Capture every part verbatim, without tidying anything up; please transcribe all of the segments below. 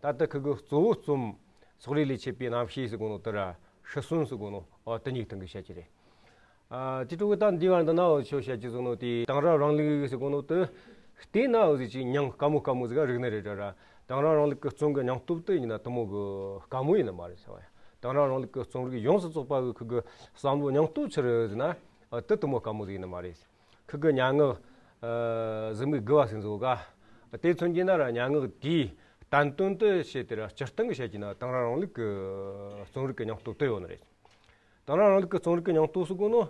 ད་ལྟ་ཁུ་གུ་གཙོ་བོ་རྩོམ་སོག་རིགས་ལས་མཆེད་པའི་རྣམ་ཤེས་ཟེར་གོ་ནོ་དེ་ར་ཤི་གསོན་ཟེར་གོ་ནོ་ཨོ་དེ་གཉིས་སྟེང་གི་བཤད་ཀྱི་རེད། ཨ་དེ་ཕྲུ་གུ་ད་འདི་བར་འདི་ན་འུ་ཆོ་བཤད་ཀྱི་ཟེར་ནོ་དེ་དེང་རབས་རང་ལུགས་ཟེར་གོ་ནོ་དེ་བལྟས་ན་འུ་ཟིག་ཅིག་མྱང་དཀའ་མོ་དཀའ་མོ་ཟིག་ག་རིག་ནི་རེད་ར། དེང་རབས་རང་ལུགས་ཀྱི་རྩོམ་གྱི་སྙིང་སྟོབས་དེ་ཡིན་ན་དེ་མོ་གི་དཀའ་མོ་ཡིན་ནི་མ་རེད་ཟེར་བ་ཡ། དེང་རབས་རང་ལུགས་ཀྱི་རྩོམ་རིག་ཡོངས་སུ་རྫོགས་པ་གི་ཁུ་གི་བསམ་བློ་སྙིང་སྟོབས་ཆི་རེད་ཟེར་ན་ཨ་དེ་དེ་མོ་དཀའ་མོ་ཟིག་ཡིན་ནི་མ་རེད། ཁུ་གི་སྙན་ངག་ཨ་གཟི་མིག་དགུ་བ་ཟེར་ཟིག་ག་དེ་མཚོན་གྱི་ན་ར་སྙན་ངག་དེའི་བསྟན་དོན་དུ་བཤད་དེ་ར་སྤྱིར་བཏང་གི་བཤད་ཀྱི་ན་དེང་རབས་རང་ལུགས་ཀྱི་རྩོམ་རིག་གི་སྙིང་སྟོབས་དེ་ཡོད་ནི་རེད། དེང་རབས་རང་ལུགས་ཀྱི་རྩོམ་རིག་གི་སྙིང་སྟོབས་ཟེར་གོ་ནོ་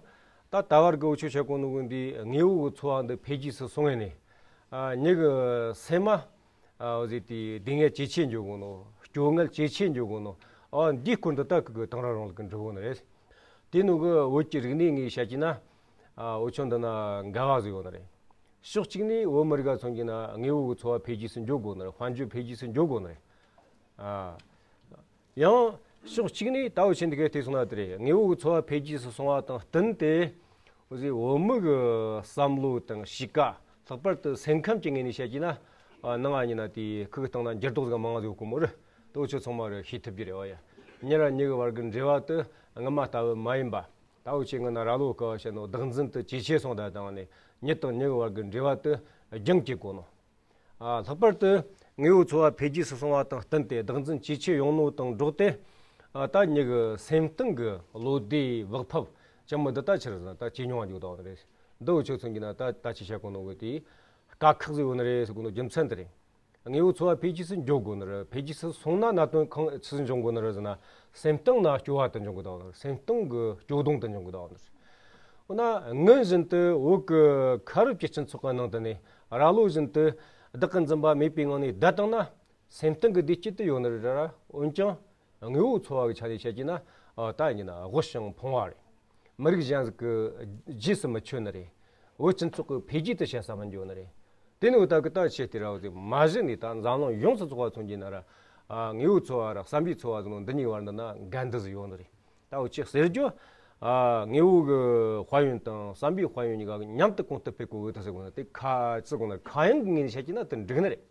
ད་ད་བར་གི་འུ་ཆོ་བཤད་གོ་ནོ་གི་འདི་དངོས་པོ་གི་འཚོ་བ་འདི་འཕེལ་རྒྱས་སུ་སོང་ངེ་ནས་ཨ་མྱི་གི་སེམས་མ་ཨ་འོ་ཟེར་དེ་སྡུག་བསྔལ་ཇེ་ཆེ་འགྱོ་གོ་ནོ། སྐྱོ་ངལ་ཇེ་ཆེ་འགྱོ་གོ་ནོ། ཨ་འདིའི་སྐོར་འདི་ད་ཁུ་གི་དེང་རབས་རང་ལུགས་ཀྱི་འབྲི་གོ་ནི་རེད། དེ་ནོ་གི་བོད་ཀྱི་རིག་གནས་ངོས་བཤད་ཀྱི་ན་ཨ་འུ་ཆོ་འདི་ན་འགལ་བ་ཟིག་ཡོད་ནི་རེད། ཕྱོགས་གཅིག་ནས་བོད་མི་རིགས་ལ་མཚོན་གྱི་ན་དངོས་པོ་གི་འཚོ་བ་འཕེལ་རྒྱས་སུ་འགྱོ་དགོས་ནི་རེད། དཔལ་འབྱོར་འཕེལ་རྒྱས་སུ་འགྱོ་དགོས་ནི་རེད། ཨ་ཡང་ཕྱོགས་གཅིག་ནས་ད་འུ་ཆོ་འདི་གའི་བལྟས་སོང་ན་དེ་རེད། དངོས་པོ་གི་འཚོ་བ་འཕེལ་རྒྱས་སུ་སོང་བ་དང་བསྟུན་ཏེ་འུ་ཟེ་བོད་མི་གི་བསམ་བློ་དང་གཤིས་ཀ་ལྷག་པར་དུ་སེམས་ཁམས་ཀྱི་ངོས་ནས་བཤད་ཀྱི་ན་ཨ་ནང་ང་ཡིན་ན་དེ་ཁུ་གི་སྟེང་ན་འགྱུར་ལྡོག་ཟིག་མང་ང་ཟིག་ཡོད་གོ་མོ་རེད། དེ་འུ་ཆོ་ཚང་མ་རེ་ཤེས་ཐུབ་ཀྱི་རེད་བ་ཡ། མྱི་ར་མྱི་གི་བར་གི་འབྲེལ་བ་དེ་སྔ་མ་ལྟ་བུ་མ་ཡིན་པ། ད་འུ་ཆོ་ངི་ན་ར་ལོ་ཀ་བ་བཤད་ནོ་བདག་འཛིན་དུ་ཇེ་ཆེ་སོང་ད་དང་ནས་མྱི་དང་མྱི་གི་བར་གི་འབྲེལ་བ་དེ་རྒྱང་སྐྱེད་གོ་ནོ། ཨ་ལྷག་པར་དུ་དངོས་པོ་འཚོ་བ་འཕེལ་རྒྱས་སུ་སོང་བ་དང་བསྟུན་ཏེ་བདག་འཛིན་ཇེ་ཆེ་ཡོང་ནོ་དང་འགྲོགས་ཏེ་ཨ་ད་མྱི་གི་སེམས་གཏིང་གི་བློ་བདེ་བག་ཕེབས་ཅན་མོ་འདི་ད་ཆི་རེད་ཟེར་ན་ད་ཇེ་ཉུང་བ་འགྱོ་དང་རེད། འདི་འུ་ཆོ་མཚོན་གྱི་ན་ད་ད་ཅི་བཤད་གོ་ནོ་གི་དེ་དཀའ་ཁག་ཟིག་ཡོད་ནི་རེད་ཟེར་གོ་ནོ་རྒྱུ་མཚན་དེ་རེད། དངོས་པོ་འཚོ་བ་འཕེལ་རྒྱས་སུ་འགྱོ་དགོས་ནི་རེད། འཕེལ་རྒྱས་སུ་སོང་ན་གནད་དོན་གང་ཆི་ཟིག་འབྱུང་དགོས་ནི་རེད་ཟེར་ན་སེམས་གཏིང་ན་སྐྱོ་བ་དེ་འབྱུང་གི་དང་ནི་རེད། སེམས་གཏིང་གི་སྐྱོ་གདུང་དེ་འབྱུང་གི་དང་ནི་རེད། འོ་ན་ངན་བཞིན་དུ་བོད་ཀྱི་ཁ་རུབ་ཀྱི་སྤྱི་ཚོགས་ཀྱི་ནང་དུ་ནས་ར་ལོ་བཞིན་དུ་བདག་གི་འཛིན་པ་མེད་པའི་ངང་ནས་བསྡད་བཏང་ན་སེམས་གཏིང་གི་བདེ་སྐྱིད་དེ་ཡོད་ནི་རེད་ར། འོན་ཀྱང་དངོས་པོ་འཚོ་བ་གི་ཆ་ནས་བཤད་ཀྱི་ན་ཨ་ད་ཡིན་ན་དབུལ་ཞིང་ཕོངས་པ་རེད། མི་རིགས་གཞན་ཟིག་གི་རྗེས་སུ་མི་ཆོད་ནི་རེད། བོད་སྤྱི་ཚོགས་ཀྱི་འཕེལ་རྒྱས་དེ་བྱེད་ས་མི་འགྱོ་ནི་རེད། དེ་ནི་འུ་ད་གི་ད་ཆེ་དེ་ར་འུ་ཟིག་མ་གཞི་ནས་ད་འཛམ་གླིང་ཡོངས་སུ་རྫོགས་པ་མཚོན་གྱི་ན་ར་ཨ་དངོས་པོ་འཚོ་བ་ར་བསམ་པའི་འཚོ་བ་ཟེར་ནོ་འདི་གཉིས་བར་འདི་ན་འགལ་འདུ་ཟིག་ཡོད་ནི་རེད། ད་འུ་ཆོས་ཟེར་རྒྱུ་ཨ་དངོས་པོ་གི་དཔལ་ཡོན་དང་བསམ་པའི་དཔལ་ཡོན་གཉིས་ཀ་མཉམ་དུ་གོང་དུ་སྤེལ་དགོས་གི་ད་ཟེར་གོ་ནི་དེ་ཁ་ཚིག་གོ་ནི་ཁ་ཡང་གི་ངོས་ནས་བཤད་ཀྱི་ན་དེ་འགྲིག་ནི་རེད།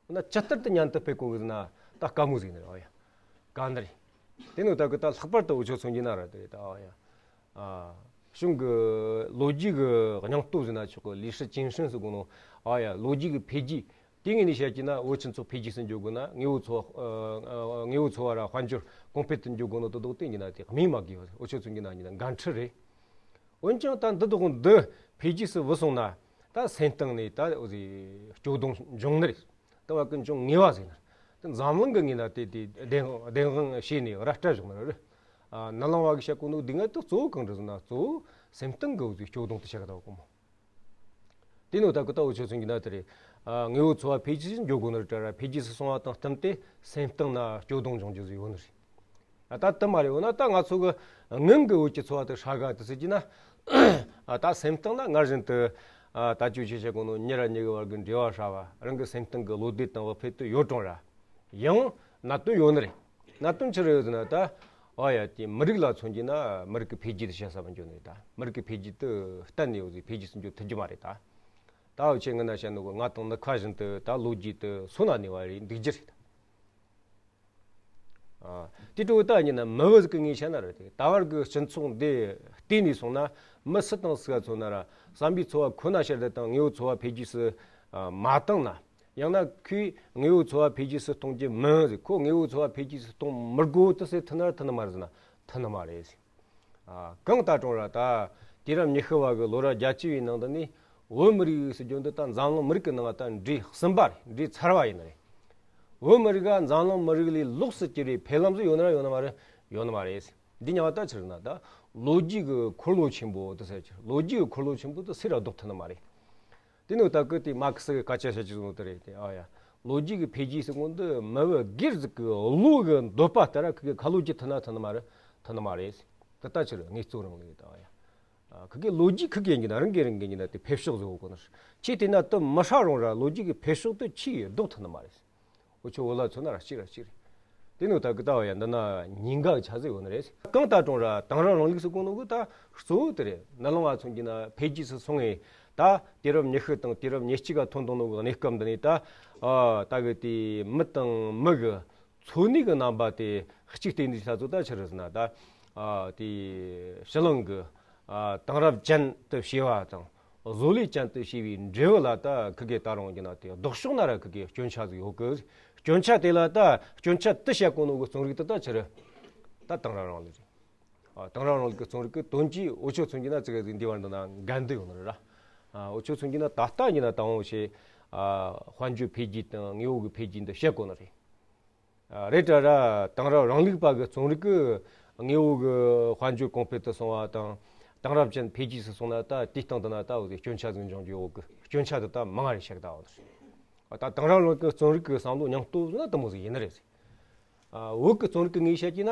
འོ་ན་ཇི་ལྟར་དུ་མཉམ་དུ་སྤེལ་དགོས་ཟེར་ན་ད་དཀའ་མོ་ཟིག་ནི་རེད་ཨ་ཡ། ག་འདི་རེད། དེ་ནི་ད་གི་ད་ལྷག་པར་དུ་འུ་ཆོ་མཚོན་གྱི་ན་ར་དེ་རེད་ད་ཨ་ཡ། ཨ་གཞུང་གི་ལོ་རྒྱུས་ཀྱི་སྙིང་སྟོབས་ཟེར་ན་ཆོག་གི་ལི་ཧྲི་ཅིན་ཧྲིན་ཟེར་གོ་ནོ་ཨ་ཡ་ལོ་རྒྱུས་ཀྱི་འཕེལ་རྒྱས་དེ་ངོས་ནས་བཤད་ཀྱི་ན་བོད་སྤྱི་ཚོགས་འཕེལ་རྒྱས་སུ་འགྱོ་དགོས་ན་དངོས་པོ་འཚོ་བ་ཨ་དངོས་པོ་འཚོ་བ་ར་དཔལ་འབྱོར་གོང་འཕེལ་དུ་འགྱོ་དགོས་ནོ་དེ་དག་དེ་ཡིན་ན་དེ་སྨོས་མ་དགོས་པ་འུ་ཆོ་མཚོན་གྱི་ན་ཡིན་ན་འགན་འཁྲི་རེད། འོན་ཀྱང་ད་འདི་དག་འདི་འཕེལ་རྒྱས་སུ་བུད་སོང་ན་ད་སེམས་གཏིང་ནས་ད་འོ་ཟེ་སྐྱོ་གདུང་འབྱུང་ནི་རེད། ད་བ་ཀུན་འབྱུང་ངེས་པ་ཟེར་ན་ད་འཛམ་གླིང་གི་ངོས་ན་དེ་དེ་བདེན་བདེན་དཔང་བྱས་ནས་ར་སྤྲད་བཞག་ནི་རེད། ཨ་ནད་ལངས་པ་གི་བཤད་གོ་ནོ་འདི་ངས་ད་གཙོ་བོ་གང་འདྲ་ཟེར་ན་གཙོ་བོ་སེམས་གཏིང་གི་འོ་ཟེ་སྐྱོ་གདུང་དེ་བཤད་གི་ད་བ་ཀུན་མོ། དེ་ནོ་ད་ཀུ་ད་འུ་ཆོ་མཚོན་གྱི་ན་དེ་རེད། ཨ་དངོས་པོ་འཚོ་བ་འཕེལ་རྒྱས་སུ་འགྱོ་དགོས་ནི་རེད་ད་ར་འཕེལ་རྒྱས་སུ་སོང་བ་དང་བསྟུན་ཏེ་སེམས་གཏིང་ན་སྐྱོ་གདུང་འབྱུང་རྒྱུ་ཟིག་ཡོད་ནི་རེད། ཨ་ད་དེ་མ་རེད། འོ་ན་ད་ང་ཚོ་གི་ངན་གི་བོད་ཀྱི་འཚོ་བ་དེ་ཧྲ་ག་དེ་ཟེར་གྱི་ན། ཨ་ད་སེམས་གཏིང་ན་སྔར་བཞིན་དུ་ཨ་ད་ཅུ་ཆེ་ཆེ་གོ་ནོ་མྱི་ར་མྱི་གི་བར་གི་འབྲེལ་བ་ཧྲ་བ་རང་གི་སེམས་གཏིང་གི་བློ་བདེ་དང་བག་ཕེབས་དེ་ཡོད་རུང་ར་ཡང་གནད་དོན་ཡོད་ནི་རེད། གནད་དོན་ཆི་རེད་ཟེར་ན་ད་ཨ་ཡ་དེ་མི་རིགས་ལ་མཚོན་གྱི་ན་མི་རིགས་ཀྱི་འཕེལ་རྒྱས་དེ་བྱ་ས་མི་འགྱོ་ནི་རེད། ད་མི་རིགས་ཀྱི་འཕེལ་རྒྱས་དེ་གཏན་ནས་ཡོད་ཟིག་འཕེལ་རྒྱས་སུ་འགྱོ་ཐུབ་རྒྱུ་མ་རེད་ད། ད་འུ་ཆོ་ངི་ན་བཤད་ནོ་གི་ང་དང་ནི་ཁ་བཞིན་དུ་ད་ལོ་རྒྱུས་དེ་སོ་ན་ནས་བ་རེད་འདུག་རྒྱུ་རེད། ཨ་དེ་འཕྲོ་ད་ཡིན་ན་མི་བུ་ཟིག་གི་ངས་བཤད་ན་རེད་དེ་ད་བར་གི་སྤྱི་ཚོགས་འདི་བལྟས་ནས་སོང་ན་མི་སུ་དང་སུ་ག་མཚོན་ན་ར་བསམ་པའི་འཚོ་བ་ཁོ་ན་ཤར་དུ་དང་དངོས་པོ་འཚོ་བ་འཕེལ་རྒྱས་སུ་མ་བཏང་ན། ཡང་ན་ཁོས་དངོས་པོ་འཚོ་བ་འཕེལ་རྒྱས་སུ་གཏོང་རྒྱུ་མིན་ཟེར། ཁོ་དངོས་པོ་འཚོ་བ་འཕེལ་རྒྱས་སུ་གཏོང་མི་དགོས་དུ་ཟེར་ཐུབ་ན་ར་ཐུབ་ནི་མ་རེད་ཟེར་ན་ཐུབ་ནི་མ་རེད་ཟེར། ཨ་གང་ལྟར་རུང་ར་ད་དུས་རབས་ཉི་ཤུ་བ་གི་ལོ་རབས་བརྒྱད་ཅུ་བའི་ནང་དུ་ནི་བོད་མི་རིགས་ཟེར་རྒྱུ་འདི་ད་འཛམ་གླིང་མི་རིགས་ཀྱི་ནང་ད་འདྲེས་གསུམ་པ་རེད། འདྲེས་ཚར་བ་ཡིན་ནི་རེད། བོད་མི་རིགས་ཀ་འཛམ་གླིང་མི་རིགས་ལས་ལོགས་སུ་གྱུར་བའི་འཕེལ་ལམ་ཟིག་ཡོད་ནི་ར་ཡོད་ནི་མ་རེད། ཡོད་ནི་མ་རེད་ཟེར། འདི་ཉག་ད་ཆི་རེད་ན་ད་ལོ་རྒྱུས་ཀྱི་འཁོར་ལོ་ཆེན་པོ་དེ་ཟེར་གྱི་ལོ་རྒྱུས་ཀྱི་འཁོར་ལོ་ཆེན་པོ་དེ་སུས་ར་ལྡོག་ཐུབ་ནི་མ་རེད། དེ་ནི་ད་སྐུ་དེ་མར་ཁེ་སི་གི་སྐད་ཆ་བཤད་ཀྱི་བཟོ་དེ་རེད་དེ། ཨ་ཡ། ལོ་རྒྱུས་ཀྱི་འཕེལ་རྒྱས་ཟེར་གོ་འདི་མི་བུ་སྒེར་ཟིག་གི་བློ་གི་འདོད་པ་ལྟར་ཁུ་གི་ཁ་ལོ་རྒྱུ་ཐུབ་ན་ཐུབ་ནི་མ་རེད། ཐུབ་ནི་མ་རེད། དེ་ལྟ་ཕྱིར་དངོས་གཙོ་རང་ལུགས་ད་ཨ་ཡ། ཨ་ཁུ་གི་ལོ་རྒྱུས་ཁུ་གི་ཡིན་གྱི་ན་རང་གི་རང་གི་ཡིན་ན་དེ་འཕེལ་ཕྱོགས་ཟིག་ཡོད་གོ་ནི། ཁྱེད་དེ་ན་དུ་མི་ཧྲ་རུང་ར་ལོ་རྒྱུས་ཀྱི་འཕེལ་ཕྱོགས་དེ་ཆི་ཡི་ལྡོག་ཐུབ་ནི་མ་རེད། འུ་ཆོ་བོད་ལ་མཚོན་ན་ར་གཅིག་ར་གཅིག་རེད། དེ་ནི་ད་གི་ལྟ་བ་ཡ་འདི་ན་ཉིན་འགའ་ཆ་ཟིག་ཡོད་ནི་རེད། གང་ལྟར་རུང་ར་དེང་རབས་རང་ལུགས་སུ་གོ་ནོ་གི་ད་གཙོ་བོ་དེ་རེད། ནད་ལངས་པ་མཚོན་གྱི་ན་འཕེལ་རྒྱས་སུ་སོང་ངེ་ ད་དུས་རབས་ཉི་ཤུ་དང་དུས་རབས་ཉེར་གཅིག་ག་ཐོན་བཏང་ནོ་གི་གནས་སྐབས་འདི་ནས་ད་ཨ་ད་གི་དེ་མི་དང་མི་གི་འཚོ་གནས་ཀྱི་རྣམ་པ་དེ་གཅིག་བལྟས་ནས་ད་ཚོ་ད་ཆི་རེད་ཟེར་ན། ད་ཨ་དེ་ཕྱི་གླིང་གི་ཨ་དེང་རབས་ཅན་དུ་བྱས་པ་དང་བཟོ་ལས་ཅན་དུ་བྱས་པའི་འབྲས་བུ་ལ་ད་ཁི་གེ་ད་རུང་གི་ན་དེ་ལྡོག་ཕྱོགས་ན་ར་ཁི་གེ་སྐྱོན་ཆ་ཟིག་ཡོད་གི། སྐྱོན་ཆ་དེ་ལ་ད་སྐྱོན་ཆ་དུ་བཤད་གོ་ནོ་གི་རྩོམ་རིག་དེ་ད་ཆི་རེད། ད་དེང་རབས་རང་ལུགས་རེད། ཨ་དེང་རབས་རང་ལུགས་ཀྱི་རྩོམ་རིག་གི་དོན་གྱིས་འུ་ཆོ་མཚོན་གྱི་ན་ཙི་གེ་ཟིག་འདི་བར་འདི་ན་འགལ་འདུ་ཡོང་ནི་རེད་ར། ཨ་འུ་ཆོ་མཚོན་གྱི་ན་ད་ལྟ་ཡིན་ན་དང་བོ་ཞེས་ཨ་དཔལ་འབྱོར་འཕེལ་རྒྱས་དང་དངོས་པོ་གི་འཕེལ་རྒྱས་འདི་བཤད་དགོས་ནི་རེད། ཨ་རེད་དྲ་ར་དེང་རབས་རང་ལུགས་པ་གི་རྩོམ་རིག་གི་དངོས་པོ་གི་དཔལ་འབྱོར་གོང་འཕེལ་དུ་སོང་བ་དང་དེང་རབས་ཅན་འཕེལ་རྒྱས་སུ་སོང་ན་ད་དེའི་སྟེང་དུ་ན་ད་འུ་ཟིག་སྐྱོན་ཆ་ཟིག་འབྱུང་རྒྱུ་ཡོད་གི། སྐྱོན་ཆ་དེ་ད་མང་ང་རེ་བཤད་གི་ད་འོ་ནི་རེད། ཨ་ད་དེང་རབས་རང་ལུགས་ཀྱི་རྩོམ་རིག་གི་བསམ་བློ་སྙིང་སྟོབས་ཟིག་ན་དེ་མོ་ཟིག་ཡིན་ནི་རེད། ཨ་བོད་ཀྱི་རྩོམ་རིག་གི་ངོས་བཤད་ཀྱི་ན།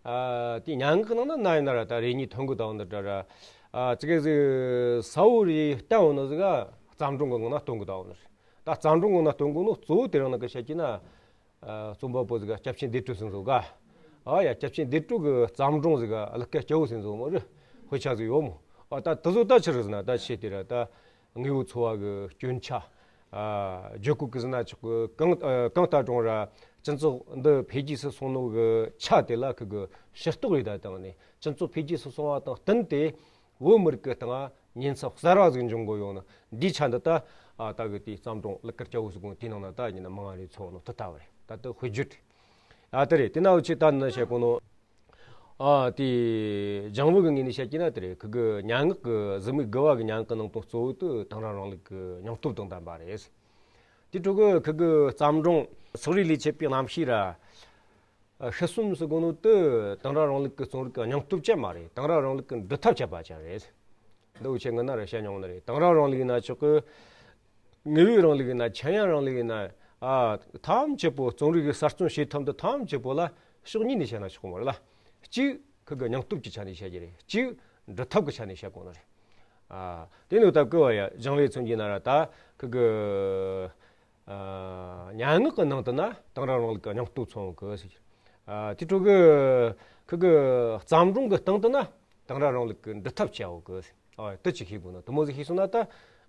ཨ་དེ་སྙན་ངག་གི་ནང་ན་ན་ཡིན་ན་ར་ད་རེ་གཉིས་ཐོན་གི་དང་འདི་འདྲ་ར། ཨ་ཙི་གེ་ཟིག་ས་བོ་རེ་བསྟན་འོ་ནི་ཟིག་ག་བརྩམས་སྒྲུང་གི་ནང་ན་སྟོན་གི་དང་འོ་ནི་རེད། ད་བརྩམས་སྒྲུང་གི་ནང་ན་སྟོན་གི་ནོ་གཙོ་བོ་དེ་རང་ན་གི་བཤད་ཀྱི་ན། ཨ་རྩོམ་པ་པོ་ཟིག་ག་སྐྱབས་ཆེན་བདེ་སྤྲོད་ཟེར་ཟིག་ག། ཨ་ཡ་སྐྱབས་ཆེན་བདེ་སྤྲོད་གི་བརྩམས་སྒྲུང་ཟིག་ག་ཀླུ་སྐད་སྐྱ་བོ་ཟེར་ཟིག་མོ་རེད། དཔེ་ཆ་ཟིག་ཡོད་མོ། ཨ་ད་དེ་ཚོ་ད་ཆི་རེད་ཟེར་ན་ད་ཆེ་དེ་ར་ད། དངོས་པོ་འཚོ་བ་གི་སྐྱོན་ཆ། ཨ་བརྗོད་བཀོད་ཀྱི་ཟེར་ན་ཆོག་གི། གང་ཨ་གང་ལྟར་རུང་ར་སྤྱི་ཚོགས་འདི་འཕེལ་རྒྱས་སུ་སོང་ནོ་གི་ཆ་དེ་ལ་ཁུ་གི་ཕྱིར་རྟོག་རེ་ད་བཏང་ནས་སྤྱི་ཚོགས་འཕེལ་རྒྱས་སུ་སོང་བ་དང་བསྟུན་ཏེ་བོད་མི་རིགས་ཀྱི་སྟེང་ཉེན་ཚབས་གསར་བ་ཟིག་འབྱུང་དགོས་ཡོང་ན་འདིའི་ཆ་འདི་ད་ཨ་ད་གི་དེའི་བརྩམས་སྒྲུང་ཀླུ་སྐད་སྐྱ་བོ་ཟེར་གོ་དེའི་ནང་ན་ད་ཡིན་ན་མང་ང་རེ་ཚོགས་ནོ་དེ་ལྟ་བ་རེད། ད་དེ་དཔེ་བརྗོད་རེད། ཨ་དེ་རེད། དེ་ན་འུ་ཆོས་ད་ནི་བཤད་གོ་ནོ། ཨ་དེ་ལྗང་བུ་གི་ངོས་ནས་བཤད་ཀྱི་ན་དེ་རེད། ཁུ་གི་སྙན་ངག་གི་གཟི་མིག་དགུ་བ་གི་སྙན་ངག་གི་ནང་དོན་གཙོ་བོ་དེ་དེང་རབས་རང་ལུགས་ཀྱི་སྙིང་སྟོབས་དང་ལྡན་པ་རེད། དེ་ཕྲུ་གུ་ཁུ་གི་བརྩམས་སྒྲུང་སོག་རིགས་ལས་མཆེད་པའི་རྣམ་ཤེས་ར། ཤི་གསོན་ཟེར་གོ་ནོ་དེ་དེང་རབས་རང་ལུགས་ཀྱི་རྩོམ་རིག་གི་སྙིང་སྟོབས་ཅན་མ་རེད། དེང་རབས་རང་ལུགས་ཀྱི་འབྲི་ཐབས་ཅན་པ་ཅན་རེད། འདི་འུ་ཆོས་སྔོན་ན་ར་བཤད་མྱོང་ནི་རེད། དེང་རབས་རང་ལུགས་ཡིན་ན་ཆོག་གི། དངོས་པོའི་རིང་ལུགས་ཡིན་ན་འཆར་ཡན་རིང་ལུགས་ཡིན་ན། ཨ་ཐམས་ཅད་པོ་རྩོམ་རིག་གི་གསར་རྩོམ་བྱེད་ཐབས་འདི་ཐམས་ཅད་པོ་ལ་ཕྱོགས་གཉིས་ནས་བཤད་ན་ཆོག་གི་མ་རེད་ལ། གཅིག་ཁུ་གི་སྙིང་སྟོབས་ཀྱི་ཆ་ནས་བཤད་རྒྱུ་རེད། གཅིག་འབྲི་ཐབས་ཀྱི་ཆ་ནས་བཤད་དགོས་ནི་རེད། ཨ་དེ་ནི་ད་ཀུ་བ་ཡ་སྦྱང་བའི་མཚོན་གྱི་ན་ར་ད་ཁུ་གི་ཨ་སྙན་ངག་གི་ནང་དུ་ན་དེང་རབས་རང་ལུགས་ཀྱི་སྙིང་སྟོབས་མཚོན་གི་ཟེར། ཨ་དེ་ཕྲུ་གུ་ཁུ་གི་བརྩམས་སྒྲུང་གི་སྟེང་དུ་ན་དེང་རབས་རང་ལུགས་ཀྱི་འབྲི་ཐབས་བྱའོ་གི་ཟེར། ཨ་དེ་ཅིག་ཤེས་དགོས་ན། དེ་མོ་ཟིག་ཤེས་སོང་ན་ད་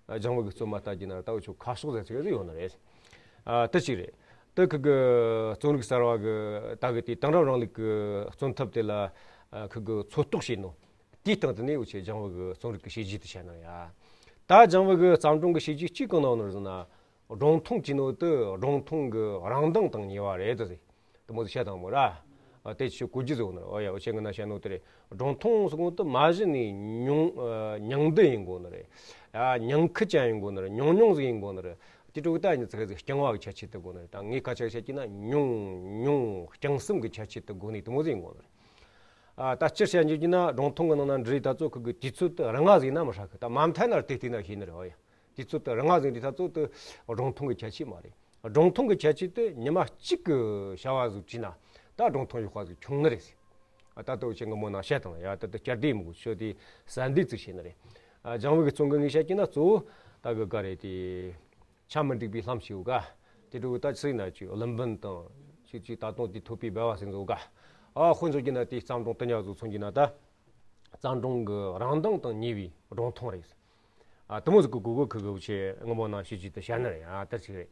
ཨ་སྦྱང་བ་གི་རྩོམ་མ་ལྟ་རྒྱུ་ན་ད་འུ་ཆོ་ཁ་ཕྱོགས་ཟེར་ཚིག་ཟིག་ཡོད་ནི་རེད། ཨ་དེ་ཅིག་རེད། དེ་ཁུ་གི་རྩོམ་རིག་གསར་བ་གི་ད་གི་དེ་དེང་རབས་རང་ལུགས་ཀྱི་རྩོམ་ཐབས་དེ་ལ་ཨ་ཁུ་གི་ཚོད་རྟགས་བྱས་ནོ། དེའི་སྟེང་དུ་ནས་འུ་ཆོས་སྦྱང་བ་གི་རྩོམ་རིག་གི་བྱས་རྗེས་དེ་བཤད་ན་ཡ། ད་སྦྱང་བ་གི་བརྩམས་སྒྲུང་གི་བྱས་རྗེས་གཅིག་གང་ན་ཡོད་ནི་རེད་ཟེར་ན། སྒྲུང་ཐུང་གི་ནང་དུ་སྒྲུང་ཐུང་གི་རང་མདངས་དང་ཉེ་བ་རེད་དེ། དེ་མོ་ཟིག་བཤད་དང་མོ་ར། ཨ་དེ་ཆོས་གོ་རྒྱུ་ཟིག་ཡོད་ནི་རེད། ཨོ་ཡ་འུ་ཆོས་སྔོན་ན་བཤད་ནོ་དེ་རེད། སྒྲུང་ཐུང་ཟེར་གོ་ནོ་དེ་མ་གཞི་ནས་ཉུང་ཨ་ཉུང་བསྡུས་ཡིན་དགོས་ནི་རེད། ཨ་ཉུང་ཁུ་ཅན་ཡིན་དགོས་ནི་རེད། ཉུང་ཉུང་ཟིག་ཡིན་དགོས་ནི་རེད། དེ་ཕྲུ་གུ་ད་ཡིན་ཚིག་ཟིག་རྐྱང་བ་གི་ཁྱད་ཆོས་དེ་དགོས་ནི་རེད། ད་ངས་སྐད་ཆ་བཤད་ཀྱི་ན་ཉུང་ཉུང་རྐྱང་གསུམ་གི་ཁྱད་ཆོས་དེ་དགོས་ནི་དེ་མོ་ཟིག་ཡིན་དགོས་ནི་རེད། ཨ་ད་སྤྱིར་བཤད་འཇོག་རྒྱུ་ན་སྒྲུང་ཐུང་གི་ནང་ན་འབྲི་རིགས་ད་ཚོ་ཁུ་གི་དུས་ཚོད་དེ་རིང་ང་ཟིག་ན་མི་ཧྲ་གི། ད་མ་མཐའ་ན་དེ་བལྟས་ན་ཤེས་ནི་རེད། ཨོ་ཡ། དུས་ཚོད་དེ་རིང་ང་ཟིག་འདི་ད་ཚོ་དེ་སྒྲུང་ཐུང་གི་ཁྱད་ཆོས་མ་རེད། སྒྲུང་ཐུང་གི་ཁྱད་ཆོས་དེ་ཉི་མ་གཅིག་གི་བྱ་བ་ཟིག་བྲིས་ན་ད་སྒྲུང་ཐུང་ཡག་པ་ཟིག་ཁྱོང་ནི་རེད། ཨ་ད་ལྟ་འུ་ཆོས་སྔ་མོ་ནང་བཤད་དང་ཡ། ད་ལྟ་བསྐྱར་ཟློས་མི་དགོས། ཆོས་དེ་གསལ་འདེབས་ཅིག་བྱས་ནི་རེད། ཨ་སྦྱང་བ་གི་རྩོམ་གི་ངོས་བཤད་ཀྱི་ན་གཙོ་བོ་ད་གི་ག་རེད་དེ། ཆ་མི་འགྲིག་པའི་ལྷམ་ཞིག་ཡོད་ག། དེ་འདྲ་བོ་ད་ཆི་ཟིག་ན་ཅིག་ཀླུ་འབུམ་དང་ཅིག་ཅིག་ད་དུང་དེ་ཐོད་པའི་སྦལ་བ་ཟེར་ཚོ་ག། ཨ་དཔེ་མཚོན་གྱི་ན་དེའི་བརྩམས་སྒྲུང་དེ་ཉག་ཚོ་མཚོན་གྱི་ན་ད། བརྩམས་སྒྲུང་གི་རང་མདངས་དང་ཉེ་བའི་སྒྲུང་ཐུང་རེད། ཨ་དེ་མོ་ཟིག་གི་གོ་གོ་ཁུ་གི་འུ་ཆོས་སྔ་མོ་ནང་བྱས་རྗེས་དེ་བཤད་ནི་རེད། ཨ་དེ་ཅིག་རེད།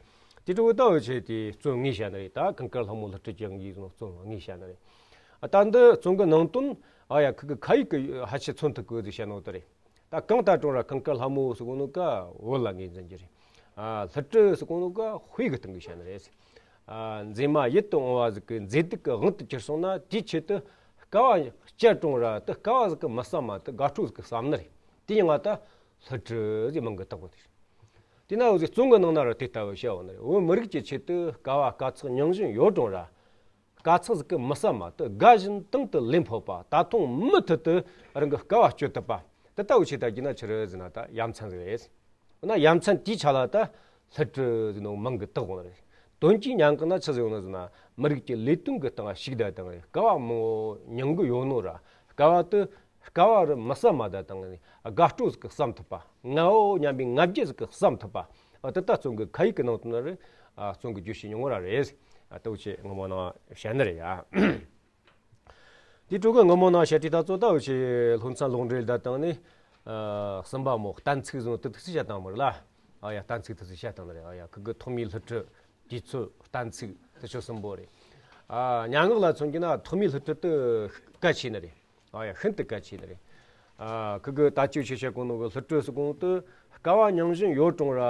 དེ་འདྲ་བོ་ད་འུ་ཆོས་དེ་རྩོམ་ངོས་བཤད་ནི་རེད། ད་གངས་དཀར་ལྷ་མོ་ལྷུན་གྲུབ་ཀྱི་དབྱིངས་ཀྱི་རྩོམ་ངོས་བཤད་ནི་རེད། ཨ་ད་འདི་རྩོམ་གི་ནང་དོན་ཨ་ཡ་ཁུ་གི་ཁ་ཡིག་གི་ཕལ་ཆེར་མཚོན་ཐུབ་གི་ཟིག་བཤད་ནོ་དེ་རེད། ད་གང་ལྟར་ཀྲུང་ར་གངས་དཀར་ལྷ་མོ་ཟེར་གོ་ནོ་ཀ་བོད་ལ་ངོས་འཛིན་རྒྱུ་རེད། ཨ་ལྷུན་གྲུབ་ཟེར་གོ་ནོ་ཀ་དཔེ་གི་སྟེང་གི་བཤད་ནི་རེད། ཨ་མཛེས་མ་ཡིད་དུ་འོང་བ་ཟིག་གི་མཛེས་སྡུག་གི་དབང་དུ་གྱུར་སོང་ན་དེའི་ཆེད་དུ་དཀའ་བ་སྤྱད་ཀྲུང་ར་དེ་དཀའ་བ་ཟིག་གི་མི་བསམ་མ་དེ་དགའ་སྤྲོ་ཟིག་གི་བསམ་ནི་རེད། དེ་ཡང་ང་ད་ལྷུན་གྲུབ་ཟེར་མིང་གི་བཏགས་པ་དེ་རེད། དེ་ན་འུ་ཟིག་རྩོམ་གི་ནང་ན་ར་དེ་ལྟ་བུ་བཤད་འོང་ནི་རེད། བོད་མི་རིགས་ཀྱི་ཆེད་དུ་དཀའ་བ་དཀའ་ཚེགས་མྱོང་བཞིན་ཡོད་ཀྲུང་ར། དཀའ་ཚེགས་ཟིག་གི་མི་བསམ་མ་དེ་དགའ་བཞིན་དང་དུ་ལེན་ཕོད་པ། ད་དུང་མུ་མཐུད་དུ་རང་གི་དཀའ་བ་སྤྱོད་ཐུབ་པ། དེ་ལྟ་བུ་ཆེ་ད་རྒྱུ་ན་ཆི་རེད་ཟེར་ན་ད་ཡ་མཚན་ཟིག་རེད། འོ་ན་ཡ་མཚན་དེའི་ཆ་ལ་ད་ལྷུན་གྲུབ་ཟེར་ནོ་མིང་གི་བཏགས་འོང་ནི་རེད། དོན་གྱི་སྙན་ངག་ན་ཆི་ཟིག་ཡོང་ནི་ཟེར་ན་མི་རིགས་ཀྱི་ལས་དོན་གི་སྟེང་ཞུགས་བསྡད་དང་དཀའ་བ་མང་བོ་མྱོང་གི་ཡོད་ནོ་ར། དཀའ་བ་དེ་དཀའ་བ་རུ་མི་བསམ་མ་ད་དང་དགའ་སྤྲོ་ཟིག་གི་བསམ་ཐུབ་པ། ངའོ་སྙམ་པའི་ང་རྒྱལ་ཟིག་གི་བསམ་ཐུབ་པ། ཨ་དེ་ལྟ་རྩོམ་གི་ཁ་ཡིག་གི་ནང་དུ་ན་རེ། ཨ་རྩོམ་གི་བརྗོད་བྱའི་མྱོང་བ་ར་རེད། ཨ་དེ་འུ་ཆོས་སྔ་མོ་ནང་བཤད་ནི་རེད་ཡ། དེ་ཕྲུ་གུ་སྔ་མོ་ནང་བཤད་དུས་ད་ཚོ་ད་འུ་ཆོས་སློབ་ཚན་ལོག་འགྲེལ་ད་བཏང་ནས། ཨ་གསུམ་པ་མོ་གཏན་ཚིགས་ཟོ་དེ་ཐུགས་སུ་བཤད་བཏང་མོ་རེད་ལ། ཨ་ཡ་གཏན་ཚིགས་ཐུགས་སུ་བཤད་བཏང་ནི་རེད། ཨ་ཡ་ཁུ་གི་ཐོག་མའི་བསླུ་བྲིད་དུས་ཚོད་གཏན་ཚིགས་དེ་ཆོ་གསུམ་པོ་རེད། ཨ་སྙན་ངག་ལ་མཚོན་གྱི་ན་ཐོག་མའི་བསླུ་བྲིད་དེ་གལ་ཆེ་ནི་རེད། ཨ་ཡ་ཤིན་ཏུ་གལ་ཆེ་ནི་རེད། ཨ་ཁུ་གི་ད་ཅི་ཆེ་ཤ་གོ་ནོ་གི་བསླུ་བྲིད་སུ་གོང་དུ་དཀའ་བ་མྱོང་བཞིན་ཡོད་རུང་ར་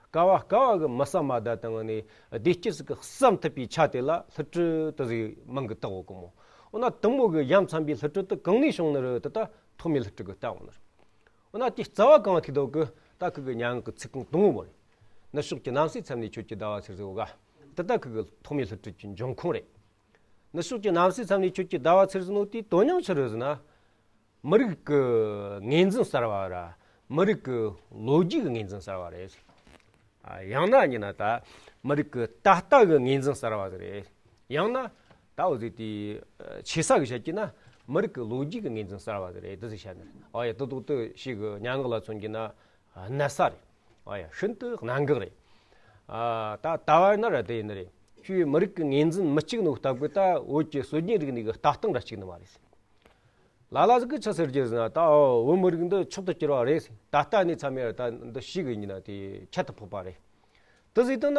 དཀའ་བ་དཀའ་བ་གི་མི་བསམ་མ་ད་བཏང་ནས་བདེ་སྐྱིད་ཟིག་གི་བསམ་ཐུབ་པའི་ཆ་དེ་ལ་བསླུ་བྲིད་དེ་ཟིག་མང་གི་བཏགས་འོ་གི་མོ། འོ་ན་དུ་མོ་གི་ཡ་མཚན་པའི་བསླུ་བྲིད་དེ་གང་ནས་བྱུང་ནི་རེད་དེ་ད་ཐོག་མའི་བསླུ་བྲིད་གི་བལྟ་འོང་ནི་རེད། འོ་ན་དེ་རྩ་བ་གང་ཐུག་དོ་གི་ད་ཁུ་གི་མྱང་གི་ཚིག་ཀོང་དུ་མོ་མོ་རེད། ནུབ་ཕྱོགས་ཀྱི་གནམ་སའི་མཚམས་ནས་ཁྱོད་ཀྱི་ཟླ་བ་ཚེར་ཟིག་འོ་ག་དེ་ད་ཁུ་གི་ཐོག་མའི་བསླུ་བྲིད་ཀྱི་འབྱུང་ཁུངས་རེད། ནུབ་ཕྱོགས་ཀྱི་གནམ་སའི་མཚམས་ནས་ཁྱོད་ཀྱི་ཟླ་བ་ཚེར་ཟིག་ནོ་དེའི་དོན་སྙིང་ཆི་རེད་ཟེར་ན། མི་རིགས་ཀྱི་ངོས་འཛིན་གསར་བ་ར། མི་རིགས་ཀྱི་ལོ་རྒྱུས་ཀྱི་ངོས་འཛིན་གསར་བ་རེད། ཨ་ཡང་ན་ཡིན་ན་ད་མི་རིགས་ཀྱི་ད་ལྟ་གི་ངོས་འཛིན་གསར་བ་ཟིག་རེད། ཡང་ན་ད་འོ་ཟིག་དེ་ཆེ་ས་གི་བཤད་ཀྱི་ན་མི་རིགས་ཀྱི་ལོ་རྒྱུས་ཀྱི་ངོས་འཛིན་གསར་བ་ཟིག་རེད་དེ་ཟིག་བཤད་ནི་རེད། ཨ་ཡ་དེ་དོག་དེ་ཞིག་གི་སྙན་ངག་ལ་མཚོན་གྱི་ན་གནད་ས་རེད། ཨ་ཡ་ཤིན་ཏུ་གནད་འགག་རེད། ཨ་ད་ད་བར་ན་ར་དེ་ཡིན་ནི་རེད། ཁྱོད་མི་རིགས་ཀྱི་ངོས་འཛིན་མི་གཅིག་ནོ་སྟབས་ཀྱི་ད་བོད་ཀྱི་སྲོལ་རྒྱུན་རིག་གནས་ཀྱི་ལྟ་སྟངས་ར་གཅིག་ནི་མ་རེད། ལ་ལ་ཟིག་གིས་ཆི་ཟེར་རྒྱུ་ཟེར་ན་ད་ཨོ་བོད་མི་རིགས་འདི་མཆོག་ཏུ་གྱུར་བ་རེད། ད་ལྟ་ནས་མཚམས་ཡར་ད་འདི་ཞིག་གི་ཡིན་ན་དེ་ཁྱད་དུ་འཕགས་པ་རེད། དེ་ཟིག་ད་ན་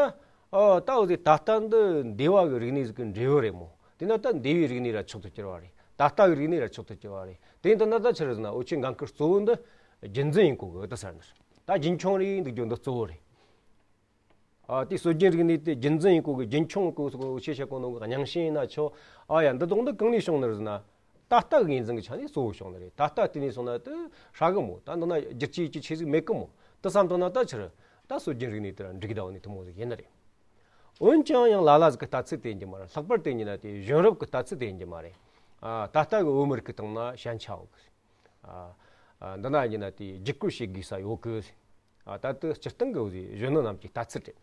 ཨོ་ད་འོ་ཟིག་ད་ལྟ་འདི་འདས་པ་གི་རིག་གནས་ཟིག་གི་འབྲས་བུ་རེད་མོ། དེ་ན་ད་འདས་པའི་རིག་གནས་ར་མཆོག་ཏུ་གྱུར་བ་རེད། ད་ལྟ་གི་རིག་གནས་ར་མཆོག་ཏུ་གྱུར་བ་རེད། དེ་ཡིན་ད་ན་ད་ཆི་རེད་ཟེར་ན་འུ་ཆོའི་འགན་ཁུར་གཙོ་བོ་འདི་རྒྱུན་འཛིན་ཡིན་དགོས་གི་ད་ཟེར་ནི་རེད། ད་རྒྱུན་འཁྱོངས་རེ་འདུག་རྒྱུ་འདི་གཙོ་བོ་རེད། ཨ་དེ་སྲོལ་རྒྱུན་རིག་གནས་དེ་རྒྱུན་འཛིན་ཡིན་དགོས་གི་རྒྱུན་འཁྱོངས་ཡིན་དགོས་གི་ཆེ་ཤ་གོ་ནོ་གི་རྙིང་ཞེན་ཡིན་ན་ཆོ། ཨ་ཡ་འདི་དོག་འདི་གང་ནས་བྱུང་ནི་རེད་ཟེར་ན། ད་ལྟ་གི་ངོས་འཛིན་གི་ཆ་ནས་གཙོ་བོ་བྱུང་ནི་རེད། ད་ལྟ་དེ་ནས་སོང་ན་དེ་ཧྲ་གི་མོ། ད་འདི་ན་བསྒྱུར་བཅོས་ཀྱི་ཆེ་ཟིག་མེད་གི་མོ། དེ་བསམ་བཏང་ན་ད་ཆི་རེད། ད་སྲོལ་རྒྱུན་རིག་གནས་དེ་ར་འགྲིག་ད་བ་ནི་དེ་མོ་ཟིག་ཡིན་ནི་རེད། འོན་ཀྱང་ཡང་ལ་ལ་ཟིག་གི་ལྟ་ཚུལ་དེ་ཡིན་གྱི་མ་རེད། ལྷག་པར་དེ་ཡིན་ན་དེ་གཞོན་རབས་ཀྱི་ལྟ་ཚུལ་དེ་ཡིན་གྱི་མ་རེད། ཨ་ད་ལྟ་གི་བོད་མི་རིགས་ཀྱི་སྟེང་ན་ཞན་ཆ་ཡོད་གི། ཨ་ཨ་འདི་ན་ཡིན་ན་དེ་བརྒྱུད་སྐུར་བྱེད་དགོས་ས་ཡོད་གི། ཨ་ད་ལྟ་སྤྱིར་བཏང་གི་འོ་ཟིག་གཞོན་ནུ་རྣམས་ཀྱི་ལྟ་ཚུལ་རེད།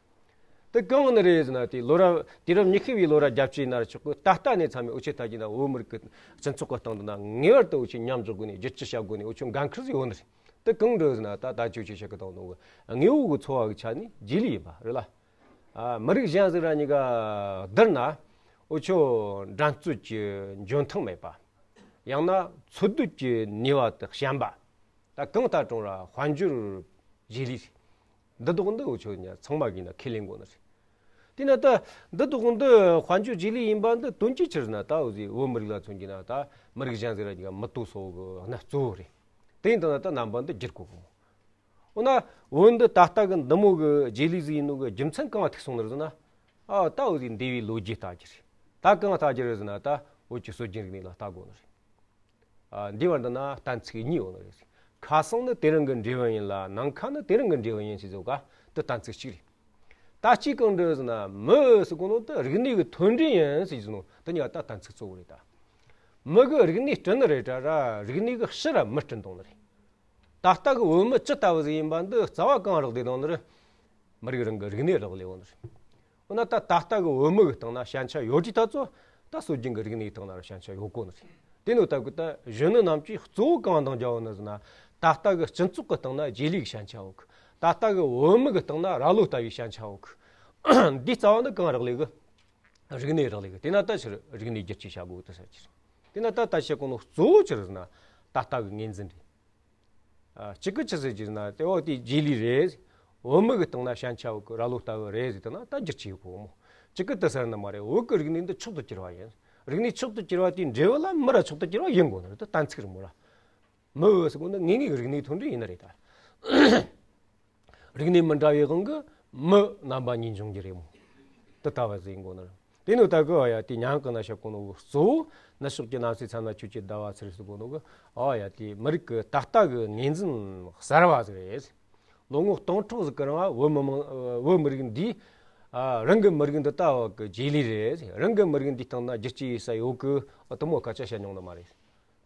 དེ་གང་ནི་རེད་ཟེར་ན་དེ་ལོ་རབས་དུས་རབས་ཉི་ཤུ་བའི་ལོ་རབས་བརྒྱད་ཅུ་ཡིན་ན་ར་ཆོག་གི། ད་ལྟ་ནས་མཚམས་མི་འུ་ཆོ་ལྟ་གི་ན་བོད་མི་རིགས་ཀྱི་སྤྱི་ཚོགས་ཀྱི་སྟེང་དུ་ན་ངེས་པར་དུ་འུ་ཆོས་མཉམ་འཇོག་དགོས་ནས་བསྒྱུར་བཅོས་བྱ་དགོས་ནས་འུ་ཆོ་འགན་ཁུར་ཟིག་ཡོད་ནི་རེད། དེ་གང་འདྲ་ཟེར་ན་ད་ད་ཅོ་ཆེ་ཤ་གི་དང་ནོ་གི་དངོས་པོ་གི་འཚོ་བ་གི་ཆ་ནས་རྗེས་ལུས་ཡིན་པ་རེད་ལ། ཨ་མི་རིགས་གཞན་ཟིག་ར་གཉིས་ཀ་བསྡུར་ན་འུ་ཆོ་འགྲན་རྩོད་ཀྱི་འཇོན་ཐང་མེད་པ། ཡང་ན་འཚོ་སྡོད་ཀྱི་ནུས་པ་དེ་ཞན་པ། ད་གང་ལྟར་རུང་ར་དཔལ་འབྱོར་རྗེས་ལུས། འདི་དག་འདི་འུ་ཆོ་ཉ་ཚང་མ་གིས་ན་ཁས་ལེན་དགོས་ནི་རེད། དེས་ན་ད་འདི་དག་འདི་དཔལ་འབྱོར་རྗེས་ལུས་ཡིན་པ་འདི་དོན་གྱིས་ཆི་རེད་ཟེར་ན་ད་འུ་ཟིག་བོད་མི་རིགས་ལ་མཚོན་གྱི་ན་ད་མི་རིགས་གཞན་ཟིག་ར་གཉིས་ཀ་མི་ལྟོས་སོ་གི་གནས་གཙོ་བོ་རེད། དེ་ཡིན་དང་ན་ད་རྣམ་པ་འདི་བསྒྱུར་དགོས་གི་མོ། འོ་ན་བོད་འདི་ད་ལྟ་གི་འདི་མོ་གི་རྗེས་ལུས་ཟིག་ཡིན་ནོ་གི་རྒྱུ་མཚན་གང་ཐུག་སོང་ནི་རེད་ཟེར་ན། ཨ་ད་འུ་ཟིག་འདས་པའི་ལོ་རྒྱུས་ལྟ་རྒྱུ་རེད། ད་གང་ལྟ་རྒྱུ་རེད་ཟེར་ན་ད་བོད་ཀྱི་སྲོལ་རྒྱུན་རིག་གནས་ལ་ལྟ་དགོས་ནི་རེད། ཨ་འདི་བར་འདི་ན་གཏན་ཚིགས་གཉིས་ཡོད་ནི་རེད། ཁ་སང་ནི་དེ་རིང་གི་འབྲས་བུ་ཡིན་ལ་ནམ་མཁའ་ནི་དེ་རིང་གི་འབྲས་བུ་ཡིན་ཟེར་ཟོ་ག་དེ་གཏན་ཚིགས་གཅིག་རེད། ད་གཅིག་གང་འདྲ་ཟེར་ན་མི་ཟེར་གོ་ནོ་དེ་རིག་གནས་ཀྱི་མཐུན་སྒྲིལ་ཡིན་ཟེར་གྱི་ནོ་དེ་གཉིས་ཀ་ད་གཏན་ཚིགས་གཙོ་བོ་རེད་ད། མི་གི་རིག་གནས་བསྐྲུན་ནི་རེད་ད་ར་རིག་གནས་ཀྱི་ཕྱི་ར་མི་བསྐྲུན་གཏོང་ནི་རེད། ད་ལྟ་གི་བོད་མི་ཅི་ལྟ་བུ་ཟིག་ཡིན་པ་འདི་རྩ་བ་གང་རག་ལས་གཏོང་ནི་རེད། མི་རིགས་རང་གི་རིག་གནས་རག་ལས་ཡོད་ནི་རེད། འོ་ན་ད་ད་ལྟ་གི་བོད་མི་གི་སྟེང་ན་ཞན་ཆ་ཡོད་དུས་ད་ཚོ་ད་སྲོལ་རྒྱུན་གི་རིག་གནས་སྟེང་ན་ར་ཞན་ཆ་ཡོད་གོ་ནི་རེད། དེ་ནོ་ད་གི་ད་གཞོན་ནུ་རྣམས་ཀྱིས་གཙོ་བོ་གང་འདང་རྒྱག་ཡོད་ནི་ཟེར་ན་ད་ལྟ་གི་སྤྱི་ཚོགས་གི་སྟེང་ན་རྗེས་ལུས་ཀྱི་ཞན་ཆ་ཡོད་གི། ད་ལྟ་གི་བོད་མི་གི་སྟེང་ན་ར་ལོ་ལྟ་བུའི་ཞན་ཆ་ཡོད་གི། འདི་རྩ་བ་ནི་གང་རག་ལས་གི། རིག་གནས་རག་ལས་གི། དེ་ན་ད་ཕྱིར་རིག་གནས་བསྒྱུར་བཅོས་བྱ་དགོས་དེ་ཟེར་གྱི་རེད། དེ་ན་ད་ད་བཤད་གོ་ནོ་གཙོ་བོ་ཅི་རེད་ཟེར་ན་ད་ལྟ་གི་ངོས་འཛིན་རེད། ཨ་གཅིག་གི་ཆི་ཟེར་གྱི་ཟེར་ན་དེ་འོ་དེ་རྗེས་ལུས་རེད། བོད་མི་གི་སྟེང་ན་ཞན་ཆ་ཡོད་གི་ར་ལོ་ལྟ་བུ་རེད་ཟེར་དེ་ན་ད་བསྒྱུར་བཅོས་ཡོད་གོ་མོ། གཅིག་གི་དེ་ཟེར་ན་མ་རེད། བོད་གི་རིག་གནས་འདི་མཆོག་ཏུ་གྱུར་བ་ཡིན། རིག་གནས་མཆོག་ཏུ་གྱུར་བ་དེའི་འབྲས་བུ་ལ་མི་ར་མཆོག་ཏུ་གྱུར་བ་ཡིན་དགོས་ནི་རེད། ད་གཏན་ཚིགས་རེད་མོ་ར། མི་བོད་ཟེར་གོ་ནི་ངེས་ངེས་ཀྱི་རིག་གནས་མཐུན་སྒྲིལ་ཡིན་ནི་རེད་ད། རིག་གནས་མི་འདྲ་བའི་དབང་གིས་མི་རྣམ་པ་གཉིས་འབྱུང་རྒྱུ་རེད་མོ། དེ་ལྟ་བུ་ཟིག་ཡིན་དགོས་ནི་རེད། དེ་ནི་ད་གི་ཨ་ཡ་དེ་ཉང་གི་ན་ཤ་གོ་ནོ་གཙོ་བོ་ནུབ་ཕྱོགས་ཀྱི་གནམ་སའི་མཚམས་ན་ཁྱོད་ཀྱི་ཟླ་བ་ཚེར་ཟེར་གོ་ནོ་གི་ཨ་ཡ་དེ་མི་རིགས་ཀྱི་ད་ལྟ་གི་ངོས་འཛིན་གསར་བ་ཟིག་རེད། ལོ་ངོ་སྟོང་ཕྲག་ཟིག་གི་རིང་བོད་མི་མང་བོད་མི་རིགས་འདིས་ཨ་རང་གི་མི་རིགས་འདི་ལྟ་བུ་གི་རྗེས་ལུས་རེད། རང་གི་མི་རིགས་འདིའི་སྟེང་ན་བསྒྱུར་བཅོས་ཡེད་ས་ཡོད་གི། ཨ་དེ་མོ་སྐད་ཆ་བཤད་མྱོང་ནི་མ་རེད།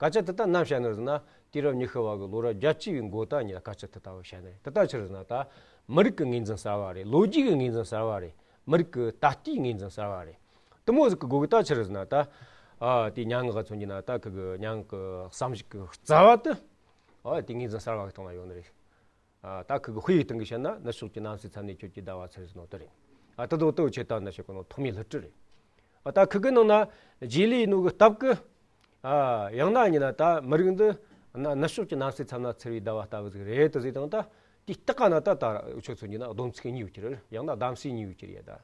སྐད་ཆ་དེ་ད་ནམ་བཤད་ནི་ཟེར་ན་དུས་རབས་ཉི་ཤུ་བ་གི་ལོ་རབས་བརྒྱད་ཅུ་བའི་འགོ་ད་ཉིད་ལ་སྐད་ཆ་དེ་ལྟ་བུ་བཤད་ནི་རེད། དེ་ད་ཆི་རེད་ཟེར་ན་ད་མི་རིགས་ཀྱི་ངོས་འཛིན་གསར་བ་རེད། ལོ་རྒྱུས་ཀྱི་ངོས་འཛིན་གསར་བ་རེད། མི་རིགས་ཀྱི་ད་ལྟའི་ངོས་འཛིན་གསར་བ་རེད། དེ་མོ་ཟིག་གི་སྒོ་གི་ད་ཆི་རེད་ཟེར་ན་ད་ཨ་དེ་ཉང་གི་མཚོན་གྱི་ན་ད་ཁི་གི་ཉང་གི་བསམ་གཞིག་གི་རྩ་བ་དེ་ཨ་དེ་ངོས་འཛིན་གསར་བ་གི་སྟེང་ན་ཡོད་ནི་རེད། ཨ་ད་ཁི་གི་དཔེ་ཡི་སྟེང་གི་བཤད་ན་ནུབ་ཕྱོགས་ཀྱི་གནམ་སའི་མཚམས་ནས་ཁྱོད་ཀྱི་ཟླ་བ་ཚེར་ཟེར་ནོ་དེ་རེད། ཨ་དེ་དོ་དེ་བོ་ཆེ་ད་ན་ཤོད་གོ་ནོ་ཐོག་མའི་བསླུ་བྲིད་རེད། ཨ་ད་ཁི་གི་ནང་ན་རྗེས་ལུས་ནོ་གི་སྟབས་ཀི། ཨ་ཡང་ན་ཉིན་ན་ད་མི་རིགས་འདི་ ན་ནུབ་ཕྱོགས་ཀྱི་གནམ་སའི་མཚམས་ན་འཚེར་བའི་ཟླ་བ་ལྟ་བུ་ཟིག་རེད་དུ་ཟེར་དང་། ད་དེའི་སྟེང་ག་ན་ད་ད་འུ་ཆོ་ཚོ་གཉིས་ན་སྡོམ་ཚིག་གཉིས་ཡོད་ཀྱི་རེད། ཡང་ན་གདམ་གསེས་གཉིས་ཡོད་ཀྱི་རེད་ད།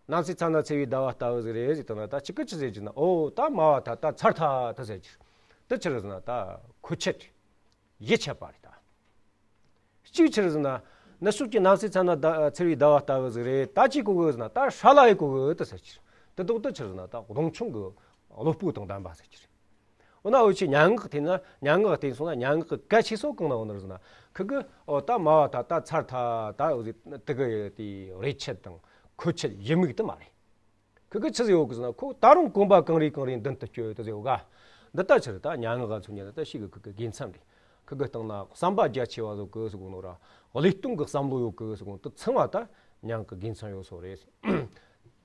གནམ་སའི་མཚམས་ན་འཚེར་བའི་ཟླ་བ་ལྟ་བུ་ཟིག་རེད་ཟེར་དང་། ད་གཅིག་གི་ཆི་ཟེར་གྱི་ན། ཨོ་ད་མ་བ་ད་ད་ཚར་ཐལ་ད་ཟེར་གྱི། དེ་ཆི་རེད་ཟེར་ན་ད་ཁོ་ཆད་ཡིད་ཆད་པ་རེད་ད། གཅིག་ཆི་རེད་ཟེར་ན། ནུབ་ཕྱོགས་ཀྱི་གནམ་སའི་མཚམས་ན་ད་འཚེར་བའི་ཟླ་བ་ལྟ་བུ་ཟིག་རེད། ད་ཅི་གོ་གི་ཟེར་ན། ད་ཧྲ་ལ་ཡི་གོ་གི་དེ་ཟེར་གྱི། དེ་དོག་དེ་ཆི་རེད་ཟེར་ན། ད་གདོང་མཆོང་གི་གློ་སྤུ་དང་ལྡན་པ་ཟེར་གྱི། འོ་ན་འུ་ཆོས་སྙན་ངག་བལྟས་ན། སྙན་ངག་བལྟས་སོང་ན་སྙན་ངག་གི་གལ་ཆེ་ཤོས་གང་ན་ཡོད་ནི་རེད་ཟེར་ན། ཁི་གི་ཨོ་ད་མ་བ་ད་ད་ཚར་ཐལ་ད་འུ་ཟེར་དེ་གི་དེ་རེ་ཆད་དང་ཁོ་ཆད་ཡིད་མུག་དེ་མ་རེད། ཁི་གི་ཆི་ཟིག་ཡོད་གི་ཟེར་ན། ཁོ་ད་རུང་གོམ་པ་གང་རེ་གང་རེ་མདུན་དུ་སྐྱོད་དེ་ཟེར་ཡོད་ག། འདི་ལྟ་ཕྱིར་ད་སྙན་ངག་ག་མཚོན་ན་ད་ཤི་གི་ཁི་གི་དགེ་མཚན་རེད། ཁི་གི་སྟེང་ན་བསམ་པ་རྒྱ་ཆེ་བ་ཟིག་གི་ཟེར་གོ་ནོ་ར། བློས་གཏོང་གི་བསམ་བློ་ཡོད་གི་ཟེར་གོ་ནོ་དེ་ཚང་མ་ད་སྙན་ངག་གི་དགེ་མཚན་ཡོད་ས་རེད།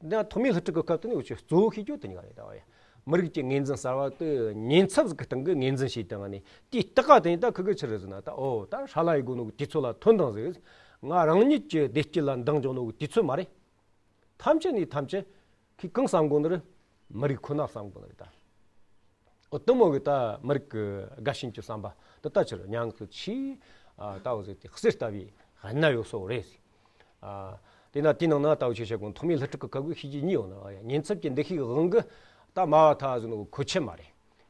འདི་ཐོག་མའི་བསླུ་བྲིད་གི་སྐབས་དེ་ནས་འུ་ཆོས་གཙོ་བོ་ཤེས་རྒྱུ་དེ་གཉིས་ཀ་རེད་ད་བ་ཡ། མི་རིགས་ཀྱི་ངོས་འཛིན་གསར་བ་དེ་ཉེན་ཚབས་ཟིག་གི་སྟེང་གི་ངོས་འཛིན་བྱས་བཏང་ནས། དེའི་སྟེང་ག་དེ་ནས་ད་ཁི་གི་ཆི་རེད་ཟེར་ན། ད་ཨོ་ད་ཧྲ་ལ་ཡི་གོ་ནོ་གི་དུས་ཚོད་ལ་ཐོན་དང་ཟིག། ང་རང་ཉིད་ཀྱི་བདེ་སྐྱིད་ལ་འདང་རྒྱག་ནོ་གི་དུས་ཚོད་མ་རེད། ཐམས་ཅད་ནས་ཐམས་ཅད་ཁོས་གང་བསམ་གོ་ནི་རེད། མི་རིགས་ཁོ་ན་བསམ་གོ་ནི་རེད་ད། འོ་དེ་མོ་གི་ད་མི་རིགས་ཀྱི་དགའ་ཞེན་གྱི་བསམ་པ་དེ་ད་ཕྱིར་སྙན་ངག་གི་ཆེས་ཨ་ད་འོ་ཟེར་དེ་གསེར་ལྟ་བུའི་གནད་ཡོད་ས་རེད། ཨ་དེས་ན་དེའི་ནང་ན་ད་འུ་ཆོས་བཤད་གོ་ནོ་ཐོག་མའི་བསླུ་བྲིད་ཀྱི་སྐབས་ཀྱི་ཤེས་རྒྱུ་གཉིས་ཡོད་ནི་རེད་བ་ཡ། ཉེན་ཚབས་ཀྱི་འདུ་ཤེས་ཀྱི་དབང་གིས་ད་མ་བ་ད་ཟེར་ནོ་གི་ཁོ་ཆད་མ་རེད།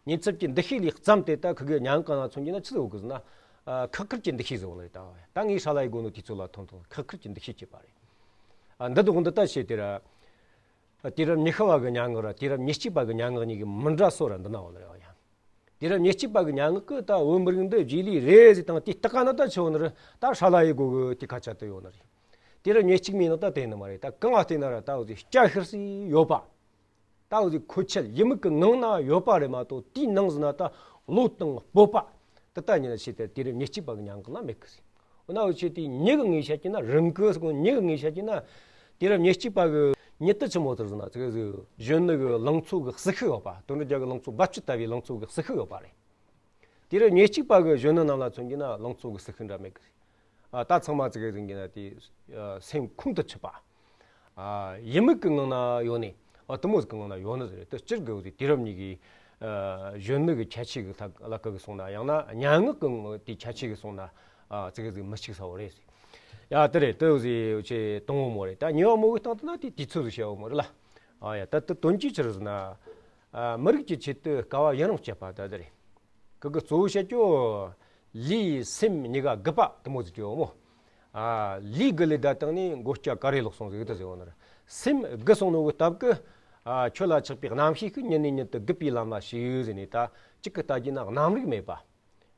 ཉེན་ཚབས་ཀྱི་འདུ་ཤེས་ལས་བརྩམས་ཏེ་ད་ཁི་གི་སྙན་ངག་ག་ན་མཚོན་རྒྱུ་ན་ཆི་ཟིག་ཡོད་གི་ཟེར་ན། ཨ་ཁག་ཁུར་གྱི་འདུ་ཤེས་ཟིག་ཡོད་ནི་རེད་ད། ད་ངས་ཧྲ་ལ་ཡི་གོ་ནོ་དུས་ཚོད་ལ་ཐོན་ཐོན་ཁག་ཁུར་གྱི་འདུ་ཤེས་སྐྱེས་པ་རེད། ཨ་འདི་དོག་འདི་ལྟ་བྱས་དེ་ར། དུས་རབས་ཉི་ཤུ་བ་གི་སྙན་ངག་ར་དུས་རབས་ཉེར་གཅིག་པ་གི་སྙན་ངག་གཉིས་ཀྱི་མི་འདྲ་སོ་ར་འདི་ན་ཡོད་ནི་རེད་བ་ཡ། དུས་རབས་ཉེར་གཅིག་པ་གི་སྙན་ངག་གི་ད་བོད་མི་རིགས་འདི་རྗེས་ལུས་རེད་ཟེར་དང་། དེའི་སྟེང་ག་ན་ད་ཆི་ཡོད་ནི་རེད། ད་ཧྲ་ལ་ཡི་གོ་གི་དེ་སྐད་ཆ་དེ་ཡོད་ནི་རེད། དུས་རབས་ཉེར་གཅིག་མའི་ནང་ད་དེ་ནི་མ་རེད། ད་གང་ང་བལྟས་ན་ར་ད་འོ་དེ་སྐྱ་ཤོར་སའི་ཡོད་པ། ད་འོ་དེ་ཁོ་ཆད་ཡིད་མུག་གི་ངང་ན་ཡོད་པ་རེད་མ་གཏོགས། དེའི་ནང་ཟེར་ན་ད་བློ་དང་སྤོབས་པ་དེ་ད་ཉིད་ན་ཤེས་ཏེ་དུས་རབས་ཉེར་གཅིག་པ་གི་སྙན་ངག་ན་མེད་གི་ཟེར། འོ་ན་འུ་ཆོས་དེ་ཉིད་ཀྱི་ངོས་བཤད་ཀྱི་ན། རང་གི་སྒོ་ཉིད་ཀྱི་ངོས་བཤད་ཀྱི་ན། དུས་རབས་ཉེར་གཅིག་པ་གི་ཉིད་དེ་ཆི་མོ་ཟིག་ཟེར་ན། ཙི་གེ་ཟིག་གཞོན་ནུ་གི་ལང་ཚོ་གི་ཟིལ་ཤུགས་ཡོད་པ། དོན་གྲུབ་རྒྱལ་གི་ལང་ཚོ་འབབ་ཆུ་ལྟ་བུའི་ལང་ཚོ་གི་ཟིལ་ཤུགས་ཡོད་པ་རེད། དུས་རབས་ཉེར་གཅིག་པ་གི་གཞོན་ནུ་རྣམས་ལ་མཚོན་གྱི་ན་ལང་ཚོ་གི་ཟིལ་ཤུགས་འདྲ་མེད་གི། ཨ་ད་ཚང་མ་ཙི་གེ་ཟིག་གི་ན་དེ་ཨ་སེམས་ཁོང་དུ་ཆུད་པ། ཨ་ཡིད་མུག་གི་ངང་ན་ཡོད་ནི། ཨ་དེ་མོ་ཟིག་གི་ངང་ན་ཡོད་ནི་ཟིག་རེད། དེ་སྤྱིར་གི་འོ་དེ་དུས་རབས་ཉིད་ཀྱི་ཨ་གཞོན་ནུ་གི་ཁྱད་ཆོས་གི་ལྷག་ལྷག་གི་སོང་ན། ཡང་ན་སྙན་ངག་གི་དེ་ཁྱད་ཆོས་གི་སོང་ན། ཨ་ཙི་གེ་ཟིག་མི་གཅིག་ས་བོ་རེད་ཟེར། ཡ་དེ་རེད། དེ་འོ་ཟིག་འུ་ཆོས་དང་བོ་མོ་རེད། ད་གཉིས་པ་མོ་གི་སྟེང་དུ་ན་དེ་དུས་ཚོད་ཟིག་བཤད་བོ་མོ་རེད་ལ། ཨ་ཡ་ད་དེ་དོན་གྱིས་ཆི་རེད་ཟེར་ན། ཨ་མི་རིགས་ཀྱི་ཆེད་དུ་དཀའ་བ་ཡུན་རིང་སྤྱད་པ་ད་དེ་རེད། ཁི་གི་གཙོ་བོ་བཤད་རྒྱུ། ལུས་སེམས་གཉིས་ཀ་རྒུད་པ་དེ་མོ་ཟིག་རེད་བོ་མོ། ཨ་ལུས་རྒུད་ལས་ད་བཏང་ནས་མགོ་སྐྱ་ཀ་རེ་ལོག་སོང་ཟིག་ད་ཟེར་བོ་ནི་རེད། སེམས་རྒུད་སོང་ནོ་གི་སྟབས་ཀྱིས། ཨ་ཁྱོད་ལ་ཆགས་པའི་རྣམ་ཤེས་ཤིག་ཉིན་ནས་ཉིན་དུ་རྒུད་པའི་ལམ་ལ་ཞུགས་ཟེར་ནས། ད་གཅིག་གི་ལྟ་རྒྱུ་ན་རྣམ་རིག་མེད་པ།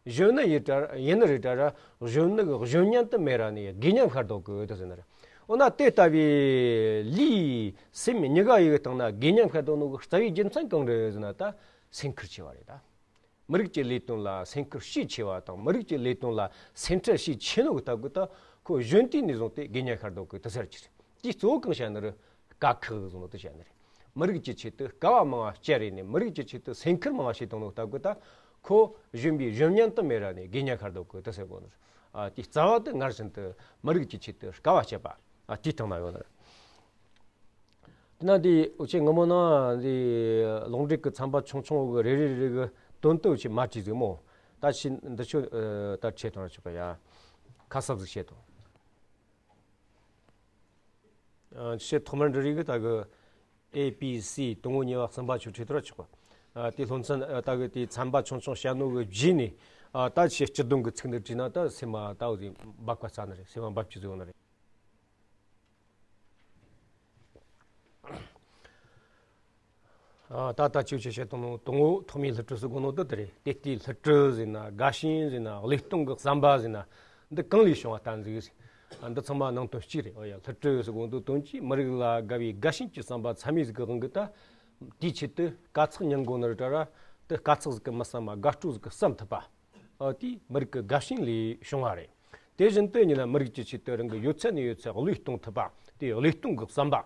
གཞོན་ནུ་ཡི་དྲ་ཡིན་ནི་རེད་དྲ་ར། གཞོན་ནུ་གི་གཞོན་ཉམས་དུ་མེད་ར་ནས་དགེ་ཉམས་ཤར་འདུག་གི་ད་ཟེར་ནི་རེད། འོ་ན་དེ་ལྟ་བུའི་ལུས་སེམས་གཉིས་ཀ་ཡི་སྟེང་ན་དགེ་ཉམས་ཤར་འདུག་ནོ་གི་རྩ་བའི་རྒྱུ་མཚན་གང་རེད་ཟེར་ན། ད་སེམས་ཁུར་ཆེ་བ་རེད་ད། མི་རིགས་ཀྱི་ལས་དོན་ལ་སེམས་ཁུར་ཤས་ཆེ་བ་དང་། མི་རིགས་ཀྱི་ལས་དོན་ལ་སེམས་ཁྲལ་ཤས་ཆེ་ནོ་གི་སྟབས་ཀྱིས་ད་ཁོ་གཞོན་དུས་ནས་བཟུང་སྟེ་དགེ་ཉམས་ཤར་འདུག་གི་ད་ཟེར་གྱི་རེད། དེའི་གཙོ་བོ་གང་བཤད་ནི་རེད། དཀའ་ཁག་བཟུང་ནོ་དེ་བཤད་ནི་རེད། མི་རིགས་ཀྱི་ཆེད་དུ་དཀའ་བ་མང་བ་སྤྱད་རེད་ནས། མི་རིགས་ཀྱི་ཆེད་དུ་སེམས་ཁུར་མང་བ་བྱས་བཏང་ནོ་སྟབས་ཀྱིས་ད་ཁོ་གཞོན་པའི་གཞོན་ཉམས་དུ་མེད་ར་ནས་དགེ་ཉམས་ཤར་འདུག་གི་ད་ཟེར་གོ་ནི་རེད། ཨ་དེའི་རྩ་བ་དེ་སྔར་བཞིན་དུ་མི་རིགས་ཀྱི་ཆེད་དུ་དཀའ་བ་སྤྱད་པ། ཨ་དེའི་སྟེང་ན་ཡོད་ནི་རེད། དེ་ན་འདི་འུ་ཆོས་སྔ་མོ་ན་འདི་ལུང་འདྲེན་གྱི་ཚན་པ་ཆུང་ཆུང་བོ་གི་རེ་རེ་རེ་གི་དོན་དུ་འུ་ཆོས་མ་བྲིས་ཟིག་མོ། ད་ཕྱིས་འདི་ཆོ་ཨ་ད་ཁྱེར་ཐོན་ཆོག་གི་ཡ། ཁ་གསབ་ཟིག་བྱེད་དོ། ཨ་ཆེས་ཐོག་མར་འབྲི་རིགས་གི་ད་གི་ཨེ་པི་སི་དང་བོ་གཉིས་པ་གསུམ་པ་ཆོ་བྲིས་ཐུབ་ར་ཆོག་གི། ཨ་དེ་སློབ་ཚན་ཨ་ད་གི་དེ་ཚན་པ་ཆུང་ཆུང་བཤད་ནོ་གི་རྗེས་ནས། ཨ་ད་ཆེས་སྤྱི་དོན་གི་ཚིག་འདི་བྲིས་ན་ད་སེམས་མ་ད་འོ་དེ་འབབ་ག་ཚ་ནི་རེད། སེམས་མ་འབབ་ཀྱི་ཟིག་ཡོད་ནི་རེད། ཨ་ད་ལྟ་ཆོས་ཆོས་བཤད་དང་ནོ་དང་བོ་ཐོག་མའི་བསླུ་བྲིད་ཟེར་གོ་ནོ་དེ་དེ་རེད། དེ་ལྟའི་བསླུ་བྲིད་ཟེར་ན། དགའ་ཞེན་ཟེར་ན། བློས་གཏོང་གི་བསམ་པ་ཟེར་ན། འདི་གང་ལས་བྱུང་བ་བསྟན་ཟིག་ཟེར། ཨ་འདི་ཚང་མ་ནང་དོན་གཅིག་རེད། འོ་ཡ། བསླུ་བྲིད་ཟེར་གོ་ནོ་དོན་གཅིག་མི་རིགས་ལ་དགའ་བའི་དགའ་ཞེན་གྱི་བསམ་པ་ཚད་མེད་ཟིག་གི་དབང་གིས་ད་དེའི་ཆེད་དུ་དཀའ་ཚེགས་མྱང་དགོས་ནི་རེད་དྲ་ར། དེ་དཀའ་ཚེགས་ཟིག་གི་མི་བསམ་པ། དགའ་སྤྲོ་ཟིག་གི་བསམ་ཐུབ་པ། ཨ་དེ་མི་རིགས་ཀྱི་དགའ་ཞེན་ལས་བྱུང་བ་རེད། དེ་བཞིན་དུ་ཡིན་ན་མི་རིགས་ཀྱི་ཆེད་དུ་རང་གི་ཡོད་ཚད་ནས་ཡོད་ཚད་བློས་གཏོང་ཐུབ་པ། དེ་བློས་གཏོང་གི་བསམ་པ།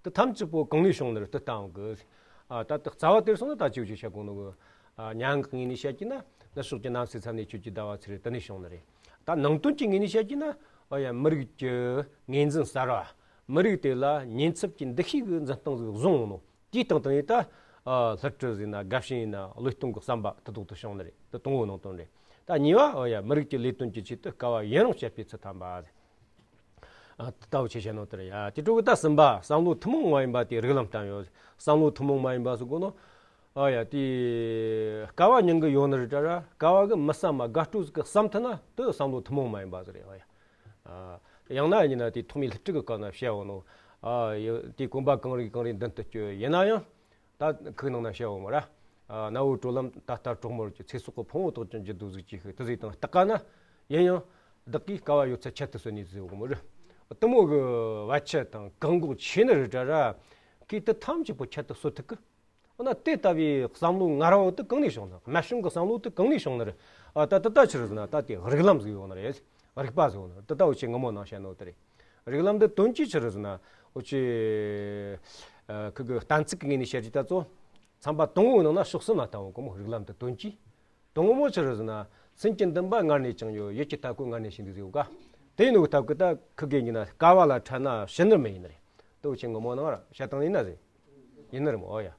དེ་ཐམས་ཅད་པོ་གང་ལས་བྱུང་ནི་རེད་དེ་བསྟན་གི། ཨ་ད་དེ་རྩ་བ་དེར་སོང་ན་ད་ཅིའུ་ཅིའུ་བཤད་གོ་ནོ་གི། ཨ་སྙན་ངག་ངོས་ནས་བཤད་ཀྱི་ན། ནུབ་ཕྱོགས་ཀྱི་གནམ་སའི་མཚམས་ནས་ཁྱོད་ཀྱི་ཟླ་བ་ཚེ་རེད། དེ་ནས་བྱུང་ནི་རེད། ད་ནང་དོན་གྱི་ངོས་ནས་བཤད་ཀྱི་ན། ཨ་ཡ། མི་རིགས་ཀྱི་ངོས་འཛིན་གསར་བ། མི་རིགས་དེ་ལ་ཉེན་ཚབས་ཀྱི་འདུ་ཤེས་ཀྱི་འཛིན་སྟངས་ཟིག་བཟུང་ནོ། དེའི་སྟེང་དུ་ནས་ད་ཨ་བསླུ་བྲིད་ཟེར་ན། དགའ་ཞེན་ཡིན་ན། བློས་གཏོང་གི་བསམ་པ་དེ་དག་ཏུ་བྱུང་ནི་རེད། དེ་དང་བོ་ནང་དོན་རེད། ད་གཉིས་པ། ཨོ་ཡ། མི་རིགས་ཀྱི་ལས་དོན་གྱི་ཆེད་དུ་དཀའ་བ་ཡུན་རིང་སྤྱད་པའི་ཚུལ་ཐམ་པ། ཨ། ད་འུ་ཆོས་བཤད་ནོ་དེ་རེད་ཡ། དེ་འཕྲོ་གི་ད་གསུམ་པ། བསམ་བློ་ཐུན་མོང་མ་ཡིན་པ་དེའི་རིགས་ལམ་བསྟན་ཡོད། བསམ་བློ་ཐུན་མོང་མ་ཡིན་པ་ཟེར་གོ་ནོ། ཨ་ཡ། དེ་དཀའ་བ་མྱང་གི་ཡོད་ནི་རེད་དྲ་ར། དཀའ་བ་གི་མི་བསམ་མ་དགའ་སྤྲོ་ཟིག་གི་བསམ་ཐུབ་ན་དེ་བསམ་བློ་ཐུན་མོང་མ་ཡིན་པ་ཟིག་རེད། ཨ་ཡ། ཨ། ཡང་ན་ཡིན་ན་དེ་ཐོག་མའི་སློབ་ཕྲུག་གི་སྐབས་ན་བཤད་འོ་ནོ། ཨ་ཡ། དེ་གོམ་པ་གང་རིགས་གང་རིགས་མདུན་དུ་སྐྱོད། ཡིན་ན་ཡང་ད་ཁུག་ནང་ན་བཤད་འོ་མོ་ར། ཨ། ནའོ་གྲོ་ལམ་ད་ལྟ་གྲོག་མོར་གྱུར། ཚེ་སྲོག་གི་ཕུང་བོ་དག་ཀྱང་འཇུ་འདོད་གཟུགས་ཀྱིས་ཤིག་དེ་ཟིག་དང་བརྟག་ག་ན། ཡིན་ཡང་བདག་གིས་དཀའ་བ་ཡོད་ཚད་ཁྱད་དུ་གསོད་ནས་ཟེར་འོ་མོ་ར། དེ་མོ་གི་བར་ཆད་དང་བཀག་འགོག་ཆེ་ནི་རེད་དྲ་ར། གིས་དེ་ཐམས་ཅད་པོ་ཁྱད་དུ་གསོད་ཐུབ་གི། འོ་ན་དེ་ལྟ་བུའི་བསམ་བློ་ངར་བོ་དེ་གང་ནས་བྱུང་ན། རྨད་བྱུང་གི་བསམ་བློ་དེ་གང་ནས་བྱུང་ན་རེད། ཨ། ད་ད་ལྟ་ཆི་རེད་ཟེར་ན་ད་དེ་རིགས་ལམ་ཟིག་ཡོད་ནི་རེད། རིག་པ་ཟིག་ཡོད་ནི་རེད། ད་ལྟ་འུ་ཆོས་སྔ་མོ་ནང་བཤད་ནོ་དེ་རེད། རིགས་ལམ་དེ་དོན་གྱིས་ཆི་རེད་ཟེར་ན། འུ་ཆོས། ཨ། ཁུ་གི་གཏན་ཚིགས་ཀྱི་ངོས་ནས་བཤད་རྒྱུ་ད་ཚོ། ཚན་པ་དང་པོའི་ནང་ན་ཕྱོགས་གསུམ་ལ་བསྟན་འོ་གོ་མོ། རིགས་ལམ་དེ་དོན་གྱིས། དང་པོ་མོ་ཆི་རེད་ཟེར་ན། སེམས་ཀྱི་འདུན་པ་སྔར་ནས་ཀྱང་ཡོད། ཡིད་ཀྱི་སྟ་གོན་སྔར་ནས་ཞིག་འདུག་ཟེར་ག། དེ་ཡིན་ནོ་གི་སྟབས་ཀྱིས་ད་ཁུ་གེ་ཡིན་ན་དཀའ་བ་ལ་འཕྲད་ན་ཞི་ནི་མི་ཡིན་ནི་རེད། དེ་འུ་ཆོས་སྔ་མོ་ནང་ར་བཤད་སྟངས་ཡིན་ན་ཟེར། ཡིན་ནི་རེད་མོ། ཨོ་ཡ།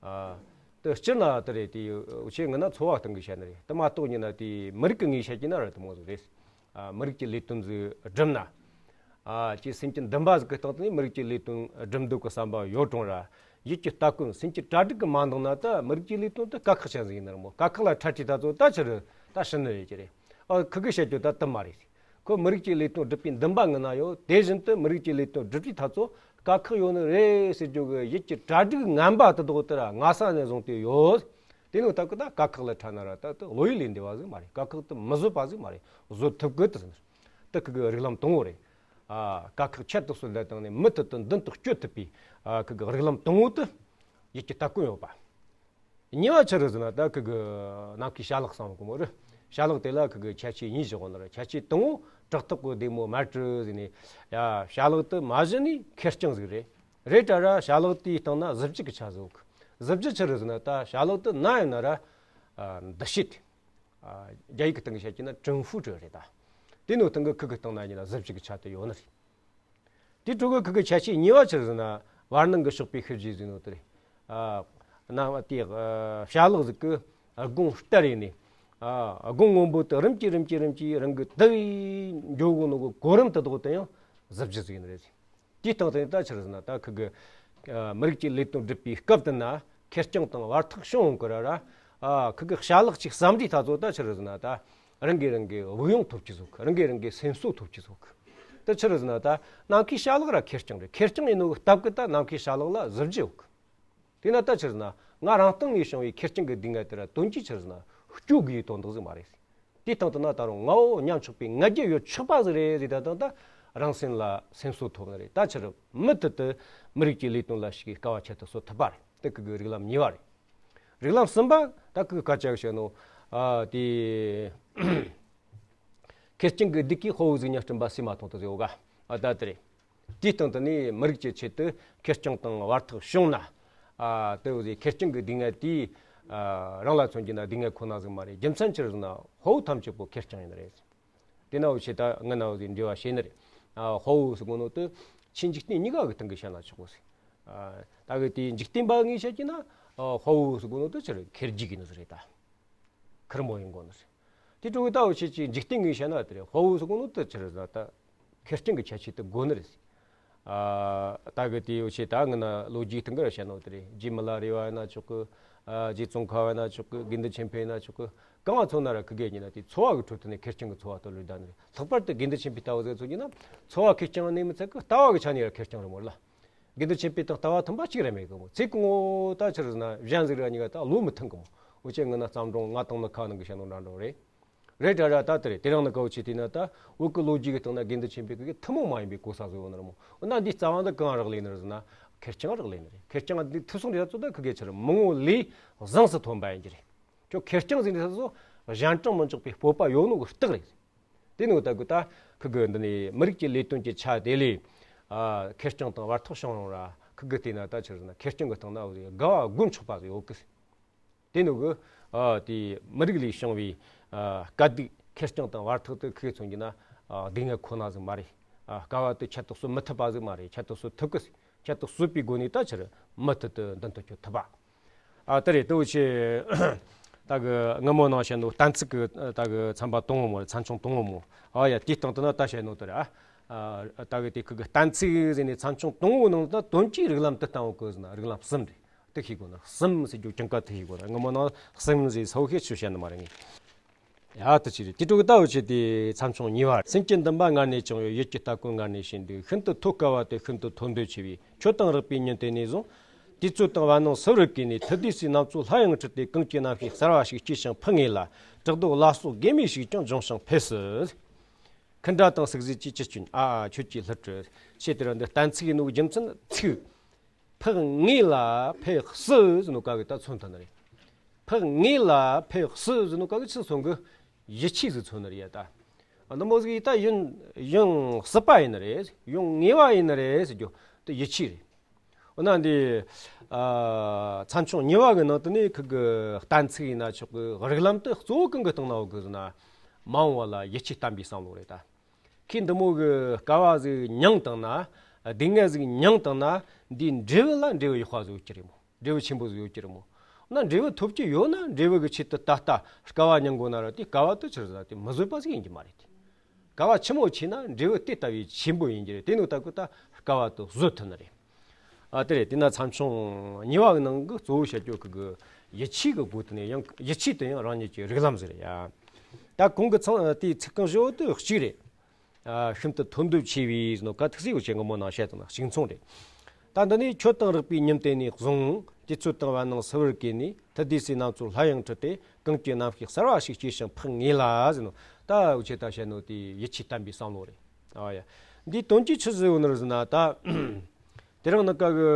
ཨ། དེ་སྤྱིར་ན་དེ་རེད། དེ་འུ་ཆོས་ངི་ན་འཚོ་བ་སྟེང་གི་བཤད་ནི་རེད། དེ་མ་གཏོགས་ཡིན་ན་དེ་མི་རིགས་ཀྱི་ངོས་བཤད་ཀྱི་ན་ར་དེ་མོ་ཟིག་རེད། ཨ། མི་རིགས་ཀྱི་ལས་དོན་ཟིག་བསྒྲུབ་ན། ཨ། ཅིག་སེམས་ཀྱི་འདུན་པ་ཟིག་གི་སྟེང་དུ་ནས་མི་རིགས་ཀྱི་ལས་དོན་སྒྲུབ་འདོད་ཀྱི་བསམ་པ་ཡོད་རུང་ར། ཡིད་ཀྱི་སྟ་གོན་སེམས་ཀྱི་གྲ་སྒྲིག་གི་མ་འདང་ན་ད་མི་རིགས་ཀྱི་ལས་དོན་དེ་དཀའ་ཁག་ཅན་ཟིག་ཡིན་ནི་རེད་མོ། དཀའ་ཁག་ལ་འཕྲད་དུས་ད་ཚོ་ད་ཆི་རེད། ད་ཞི་ནི་རེད་ཀྱི་རེད། ཨ། ཁུ་གི་བཤད་རྒྱུ་ད་དེ་མ་རེད། ཁོ་མི་རིགས་ཀྱི་ལས་དོན་སྒྲུབ་པའི་འདུན་པ་ངི་ན་ཡོད། དེ་བཞིན་དུ་མི་རིགས་ཀྱི་ལས་དོན་སྒྲུབ་དུས་ད་ཚོ་དཀའ་ཁག་ཡོད་ནི་རེད་ཟེར་རྒྱུ་གི་ཡིད་ཀྱི་གྲ་སྒྲིག་ངན་པ་དེ་དག་དེ་ར་སྔ་ས་ནས་བཟུང་སྟེ་ཡོད། དེ་ནི་ད་གི་ད་དཀའ་ཁག་ལ་འཕྲད་ན་ར་ད་དེ་བློ་ཡུལ་ལས་འདས་པ་ཟིག་མ་རེད། དཀའ་ཁག་དེ་མི་བཟོད་པ་ཟིག་མ་རེད། བཟོད་ཐུབ་གི་དེ་ཟེར། དེ་ཁུ་གི་རིགས་ལམ་དང་པོ་རེད། ཨ། དཀའ་ཁག་ཁྱད་དུ་གསོད་ལ་བཏང་ནས་མུ་མཐུད་དུ་མདུན་དུ་སྐྱོད་ཐུབ་པའི། ཨ། ཁུ་གི་རིགས་ལམ་དང་པོ་དེ་ཡིད་ཀྱི་སྟ་གོན་ཡོད་པ། གཉིས་པ་ཆི་རེད་ཟེར་ན་ད་ཁུ་གི་ནམ་མཁའི་བྱ་གླག་བསམ་གོ་མོ་རེད། བྱ་གླག་དེ་ལ་ཁུ་གི་ཁྱད་ཆོས་གཉིས་བཞག་གོ་ནི་རེད། ཁྱད་ཆོས་དང་པོ་བྲག་ཐོག་གི་ལྡེ་མོ་དམར་དྲི་ཟེར་ནས། ཡ། བྱ་གླག་དེ་མ་གཞི་ནས་ཁེར་རྐྱང་ཟིག་རེད། རེད་དྲ་ར། བྱ་གླག་དེའི་སྟེང་ན་གཟི་བརྗིད་ཀྱི་ཆ་ཟིག་ཡོད་གི། གཟི་བརྗིད་ཆི་རེད་ཟེར་ན་ད་བྱ་གླག་དེ་ན་ཡོད་ན་ར། ཨ། འདུ་ཤེས་དེ། ཨ། རྒྱ་ཡིག་གི་སྟེང་གི་བཤད་ཀྱི་ན་ཀྲིན་ཧྥུ་ཀྲི་རེད་ད། དེ་ནོ་སྟེང་གི་ཁུ་གི་སྟེང་ན་ཡིན་ན་གཟི་བརྗིད་ཀྱི་ཆ་དེ་ཡོད་ནི་རེད། དེ་འཕྲོ་གི་ཁུ་གི་ཁྱད་ཆོས་གཉིས་པ་ཆི་རེད་ཟེར་ན། བར་སྣང་གི་ཕྱོགས་པའི་ཤུལ་རྗེས་ཟེར་ནོ་དེ་རེད། ཨ། ན་དེ། ཨ། བྱ་གླག་ཟིག་གི་ཨ། དགུང་སྟར་རེ་ནས། ཨ། དགུང་སྔོན་པོ་དེ་རིམ་གྱིས་རིམ་གྱིས་རིམ་གྱིས་རང་གི་དུ་བའི་འགྱོ་གོ་ནོ་གི་གོ་རིམ་དེ་དག་དེ་ཡང་གཟི་བརྗིད་ཟིག་ཡིན་ནི་རེད། དེའི་སྟེང་དུ་ད་ཆི་རེད་ཟེར་ན་ད་ཁུ་གི། ཨ། མི་རིགས་ཀྱི་ལས་དོན་སྒྲུབ་པའི་སྐབས་དེ་ན་ཁེར་རྐྱང་དང་བར་ཐག་ཞིང་རིང་གི་ར་ར། ཨ། ཁུ་གི་བྱ་གླག་ཅིག་བསམ་དུས་ད་ཚོ་ད་ཆི་རེད་ཟེར་ན་ད་རང་གིས་རང་གི་དབུགས་དབྱུང་ཐོབ་ཀྱི་ཟིག། རང་གིས་རང་གི་སེམས་གསོ་ཐོབ་ཀྱི་ཟིག། ད་ཆི་རེད་ཟེར་ན་ད་ནམ་མཁའི་བྱ་གླག་ར་ཁེར་རྐྱང་རེད། ཁེར་རྐྱང་ཡིན་ནོ་གི་སྟབས་ཀྱིས་ད་ནམ་མཁའི་བྱ་གླག་ལ་གཟི་བརྗིད་ཡོད་གི། དེས་ན་ད་ཆི་རེད་ཟེར་ན་ང་རང་སྟེང་ནས་བྱུང་བའི་ཁེར་རྐྱང་གི་སྡུག་བསྔལ་དེ་ར་དོན་གྱིས་ཆི་རེད་ཟེར་ན་སྐྱོབ་དགོས་ཡི་དོན་དག་ཟིག་མ་རེད། དེའི་སྟེང་དུ་ན་ད་རུང་ངའོ་སྙམ་ཆོག་པའི་ང་རྒྱལ་ཡོད་ཆོག་པ་ཟིག་རེད་ཟེར། ད་དང་ད་རང་སེམས་ལ་སེམས་གསོ་ཐོབ་ནི་རེད། ད་ཆི་རེད། མུ་མཐུད་དུ་མི་རིགས་ཀྱི་ལས་དོན་ལ་ཞུགས་པའི་དཀའ་བ་ཁྱད་དུ་གསོད་ཐུབ་པ་རེད། དེ་ཁུ་གི་རིགས་ལམ་གཉིས་པ་རེད། རིགས་ལམ་གསུམ་པ་ད་ཁུ་གི་སྐད་ཆ་བཤད་ནོ། ཨ། དེ། ཁེར་རྐྱང་གི་སྡིག་གིས་དཔའ་བོའི་གཟུགས་བརྙན་སྐྲུན་པ་སུས་མ་མཐོང་དུ་ཟེར་བ་ག། ཨ། ད་དེ་རེད། དེའི་སྟེང་དུ་ནི་མི་རིགས་ཀྱི་ཆེད་དུ་ཁེར་རྐྱང་དང་བར་ཐག་ཞིང་རིང་ན། ཨ། དེ་བས་ཁེར་རྐྱང་གི་སྡུག་བསྔལ་དེས། ཨ། རང་ལ་མཚོན་རྒྱུ་ན་སྡུག་བསྔལ་ཁོ་ན་ཟིག་མ་རེད། རྒྱུ་མཚན་ཆི་རེད་ཟེར་ན་དཔའ་བོ་ཐམས་ཅད་པོ་ཁེར་རྐྱང་ཡིན་ནི་རེད། དེ་ན་འུ་ཆོས་ད་ངི་ན་འུ་ཟིག་འབྲེལ་བ་བྱས་ནི་རེད། ཨ། དཔའ་བོ་ཟེར་གོ་ནོ་དེ་ཆོས་འཇིག་རྟེན་གཉིས་ཀ་གི་སྟེང་གི་བཤད་ན་ཆོག་གོ་ཟིག། ཨ། ད་གི་དེ་འཇིག་རྟེན་པ་ངོས་བཤད་ཀྱི་ན། ཨ། དཔའ་བོ་ཟེར་གོ་ནོ་དེ་ཆི་རེད། ཁེར་རྒྱུག་གི་ནི་ཟིག་རེད་ད། ཁེར་མོ་ཡིན་དགོས་ནི་རེད། དེ་འཕྲོ་གི་ད་འུ་ཆོས་ཅིག་འཇིག་རྟེན་ངོས་བཤད་ན་དེ་རེད། དཔའ་བོ་ཟེར་གོ་ནོ་དེ་ཆི་རེད་ཟེར་ན་ད་ཁེར་རྐྱང་གི་ཁྱད་ཆོས་དེ་དགོས་ནི་རེད། ཨ། ད་གི་དེ་འུ་ཆོས་ད་ངི་ན་ལོ་རྒྱུས་སྟེང་གི་ར་བཤད་ནོ་དེ་རེད། རྗེ་མི་ལ་རས་པ་ཡིན་ན་ཆོག་གི། ཨ། རྗེ་ཙོང་ཁ་པ་ཡིན་ན་ཆོག་གི། དགེ་འདུན་ཆོས་འཕེལ་ཡིན་ན་ཆོག་གི། གང་ང་མཚོན་ན་ར་ཁུ་གེ་ཡིན་ན་དེ་འཚོ་བ་གི་ཁྲོད་དུ་ནས་ཁེར་རྐྱང་གི་འཚོ་བ་དེ་ལོས་བསྡད་ནི་རེད། ལྷག་པར་དུ་དགེ་འདུན་ཆོས་འཕེལ་ལྟ་བུ་ཟིག་མཚོན་རྒྱུ་ན་འཚོ་བ་ཁེར་རྐྱང་ནས་མི་ཚད་གི་ལྟ་བ་གི་ཆ་ནས་ར་ཁེར་རྐྱང་རེད་མོ་ལ། དགེ་འདུན་ཆོས་འཕེལ་དང་ལྟ་བ་མཐུན་པ་གཅིག་ར་མེད་གི་མོ། ཚེ་གང་བོ་ད་ཆི་རེད་ཟེར་ན་གཞན་ཟིག་ར་གཉིས་ཀ་ད་བློ་མི་མཐུན་གི་མོ། འུ་ཆོས་ངི་ན་བརྩམས་སྒྲུང་ང་དང་ནི་ཁ་ནང་གི་བཤད་ནོ་འདྲ་འདྲ་རེད། རེད་དྲ་ར། ད་དེ་རེད། དེ་རིང་ནི་ག་འུ་ཆོས་བལྟས་ན་ད་བོད་ཀྱི་ལོ་རྒྱུས་ཀྱི་སྟེང་ན་དགེ་འདུན་ཆོས་འཕེལ་གི་ཐུན་མོང་མ་ཡིན་པའི་གོ་ས་ཟིག་ཡོད་ནི་རེད་མོ། འོ་ན་འདིའི་རྩ་བ་འདི་གང་རག་ལས་ནི་རེད་ཟེར་ན་ཁེར་རྐྱང་རག་ལས་ནི་རེད། ཁེར་རྐྱང་འདི་ཐོས་བསམ་རེ་ཚོ་ད་ཁུ་གེ་ཆི་རེད། མི་ངོ་ལས་བཟང་སུ་ཐོན་པ་ཡིན་གྱི་རེད། ཁྱོད་ཁེར་རྐྱང་ཟིག་འདི་ཚོ་གཞན་དྲིང་མི་འཇོག་པའི་སྤོབས་པ་ཡོད་ནོ་གི་རྟགས་རེད། དེ་ནི་འོ་ད་གི་ད་ཁུ་གི་འདི་ནི་མི་རིགས་ཀྱི་ལས་དོན་གྱི་ཆ་དེ་ལས། ཨ། ཁེར་རྐྱང་དང་བར་ཐག་ཞིང་རིང་ར། ཁུ་གི་བལྟས་ན་ད་ཆི་རེད་ཟེར་ན་ཁེར་རྐྱང་གི་སྟེང་ན་འུ་ཟིག་དགའ་བ་སྒོམ་ཆོག་པ་ཟིག་ཡོད་གི། དེ་ནི་གི། ཨ། དེ་མི་རིགས་ལས་བྱུང་བའི། ཨ། དཀའ་སྡུག་ཁེར་རྐྱང་དང་བར་ཐག་དེ་ཁུ་གེ་མཚོན་རྒྱུ་ན། ཨ། སྡུག་བསྔལ་ཁོ་ན་ཟིག་མ་རེད། ཨ། དཀའ་བ་དེ་ཁྱད་དུ་གསོད་མི་ཐུབ་པ་ཟིག་མ་རེད། ཁྱད་དུ་གསོད་ཐུབ་གི། ཁྱད་དུ་གསོད་པའི་སྒོ་ནས་ད་ཆི་རེད། མུ་མཐུད་དུ་མདུན་དུ་སྐྱོད་ཐུབ་པ། ཨ། དེ་རེད། དེ་འུ་ཆོས་ ད་གི་སྔ་མོ་ནང་བཤད་ནོ་གཏན་ཚིགས་གི་ད་གི་ཚན་པ་དང་པོ་མོ་རེད། ཚན་ཆུང་དང་པོ་མོ། ཨ་ཡ། དེའི་སྟེང་དུ་ན་ད་བཤད་ནོ་དེ་རེད། ཨ་ད་གི་དེ་ཁུ་གི་གཏན་ཚིགས་ཟེར་ནས་ཚན་ཆུང་དང་པོ་ནང་ད་དོན་གྱི་རིགས་ལམ་དུ་བཏང་བ་གི་ཟེར་ན་རིགས་ལམ་གསུམ་རེད། དེ་ཤེས་དགོས་ན། གསུམ་ཟེར་རྒྱུ་ཅང་ག་དེ་ཤེས་དགོས་ན། སྔ་མོ་ནང་གསུམ་ཟེར་ས་བོ་ཤེས་ཆུ་བཤད་ནི་མ་རེད་ངས། ཡ་དེ་ཅི་རེད། དེ་དྲུག་ད་འུ་ཆེ་དེ་ཚན་ཆུང་གཉིས་པ་རེད། སེམས་ཀྱི་འདུན་པ་སྔར་ནས་བཅངས་ཡོད། ཡིད་ཀྱི་ལྟ་སྐོར་སྔར་ནས་བྱས་འདུག་ཤིན་ཏུ་མཐོ་དཀའ་བ་སྟེ་ཤིན་ཏུ་མཐོ་འདོད་ཆེ་བས། ཁྱོད་དང་རགས་པའི་ཉིན་དེ་ནས་བཟུང་། དུས་ཚོད་དང་བར་སྣང་སིལ་བུར་གས་ནས། ཐུབ་བསྡུས་སའི་རྣམ་ཚོགས་སླར་ཡང་འཁྲུལ་ཏེ། གངས་ཀྱི་རྣམ་ཤེས་གསར་བ་ཞིག་སྐྱེས་ཤིང་འཕེལ་ངེས་ལ། བྲག་རྡོ་ལ་སོགས་དགོས་མེད་ཞིག་ཀྱང་འབྱུང་ཞིང་འཕེལ་སྲིད། ཁུ་འདྲ་དང་སུག་བཟོས་ཀྱིས་ཅི་སྐྱོན། ཨ་ཨ་ཁྱོད་ཀྱིས་སླུ་བྲིད། ཞེས་དེ་རུ་འདི་གཏན་ཚིགས་ཡིན་ནོ་རྒྱུ་མཚན་ཚིག་འཕེལ་ངེས་ལ་འཕེལ་སྲིད་ཟེར་ནོ་ག་གི་ད་མཚོན་ཐུབ་ནི་རེད། འཕེལ་ངེས་ལ་འཕེལ་སྲིད་ཟེར་ནོ་ག་གི་ཆི་མཚོན་གི། ཡིད་ཆེས་ཟིག་མཚོན་ནི་རེད་ཡ། ད་འདི་མོ་ཟིག་ཡིན་ད་ཡིན་ཡིན་སྲིད་པ་ཡིན་ནི་རེད། ཡོང་ངེས་པ་ཡིན་ནི་རེད་ཟེར་རྒྱུ་དེ་ཡིད་ཆེས་རེད། འོ་ན་འདི་ཨ་ཚན་ཆུང་གཉིས་པ་གི་ནང་དུ་ནི་ཁུ་གི་གཏན་ཚིགས་ཡིན་ན་ཆོག་གི། རིགས་ལམ་དེ་གཙོ་བོ་གང་གི་སྟེང་ན་འོ་གི་ཟེར་ན། མ་འོངས་པ་ལ་ཡིད་ཆེས་བརྟན་པའི་བསམ་བློ་རེད་ད། ཁོས་འདི་མོ་གི་དཀའ་བ་ཟིག་མྱངས་བཏང་ན། སྡུག་བསྔལ་ཟིག་མྱངས་བཏང་ན། འདིའི་འབྲས་བུ་ལ་འབྲས་བུ་ཡག་པ་ཟིག་ཡོད་ཀྱི་རེད་མོ། འབྲས་བུ་ཆེན་པོ་ཟིག་ཡོད་ཀྱི་རེད་མོ། འོ་ན་འབྲས་བུ་ཐོབ་ཀྱི་ཡོད་ན་འབྲས་བུ་གི་ཆེད་དུ་ད་ལྟ་དཀའ་བ་མྱངས་དགོས་ན་ར། དེ་དཀའ་བ་དེ་ཆི་རེད་ཟེར་ན་དེ་མི་བཟོད་པ་ཟིག་ཡིན་གྱི་མ་རེད་དེ། དཀའ་བ་ཆི་མོ་ཆེ་ན་འབྲས་བུ་དེ་ལྟ་བུའི་ཆེན་པོ་ཡིན་གྱི་རེད། དེ་ནོ་ད་གི་ད་དཀའ་བ་དེ་བཟོད་ཐུབ་ནི་རེད། ཨ་དེ་རེད། དེ་ན་ཚན་ཆུང་གཉིས་པ་གི་ནང་གི་གཙོ་བོ་བཤད་རྒྱུ་གི་གི་ཡིད་ཆེས་གི་སྒོ་དེ་ནས། ཡང་ཡིད་ཆེས་དེ་ཡང་རང་ཉིད་ཀྱི་རིགས་ལམ་ཟིག་རེད་ཡ། ད་གོང་གི་ཚང་དེའི་ཚིག་རྐང་བཞི་བོ་དེ་གཅིག་རེད། ཨ་ཤིན་ཏུ་མཐོ་འདོད་ཆེ་བས་ཟེར་ནོ་ག་ཐུག་སྲིད་འོ་ཆེ་སྔ་མོ་ནང་བཤད་དང་ན་གཅིག་མཚུངས་རེད། ད་འདི་ནས་ཁྱོད་དང་རགས་པའི་ཉིན་དེ་ནས་བཟུང་། དུས་ཚོད་དང་བར་སྣང་སིལ་བུར་གས་ནས། ཐུབ་བསྡུས་སའི་རྣམ་ཚོགས་སླར་ཡང་འཁྲུལ་ཏེ། གངས་ཀྱི་རྣམ་ཤེས་གསར་བ་ཞིག་སྐྱེས་ཤིང་འཕེལ་ངེས་ལ་ཟེར་ནོ། ད་འུ་ཆེ་ད་བཤད་ནོ་དེ་ཡིད་ཆེས་བརྟན་པའི་བསམ་བློ་རེད། ཨ་ཡ། འདིའི་དོན་གྱིས་ཆི་ཟིག་ཡོད་ནི་རེད་ཟེར་ན། ད་དེ་རིང་ནི་ག་གི་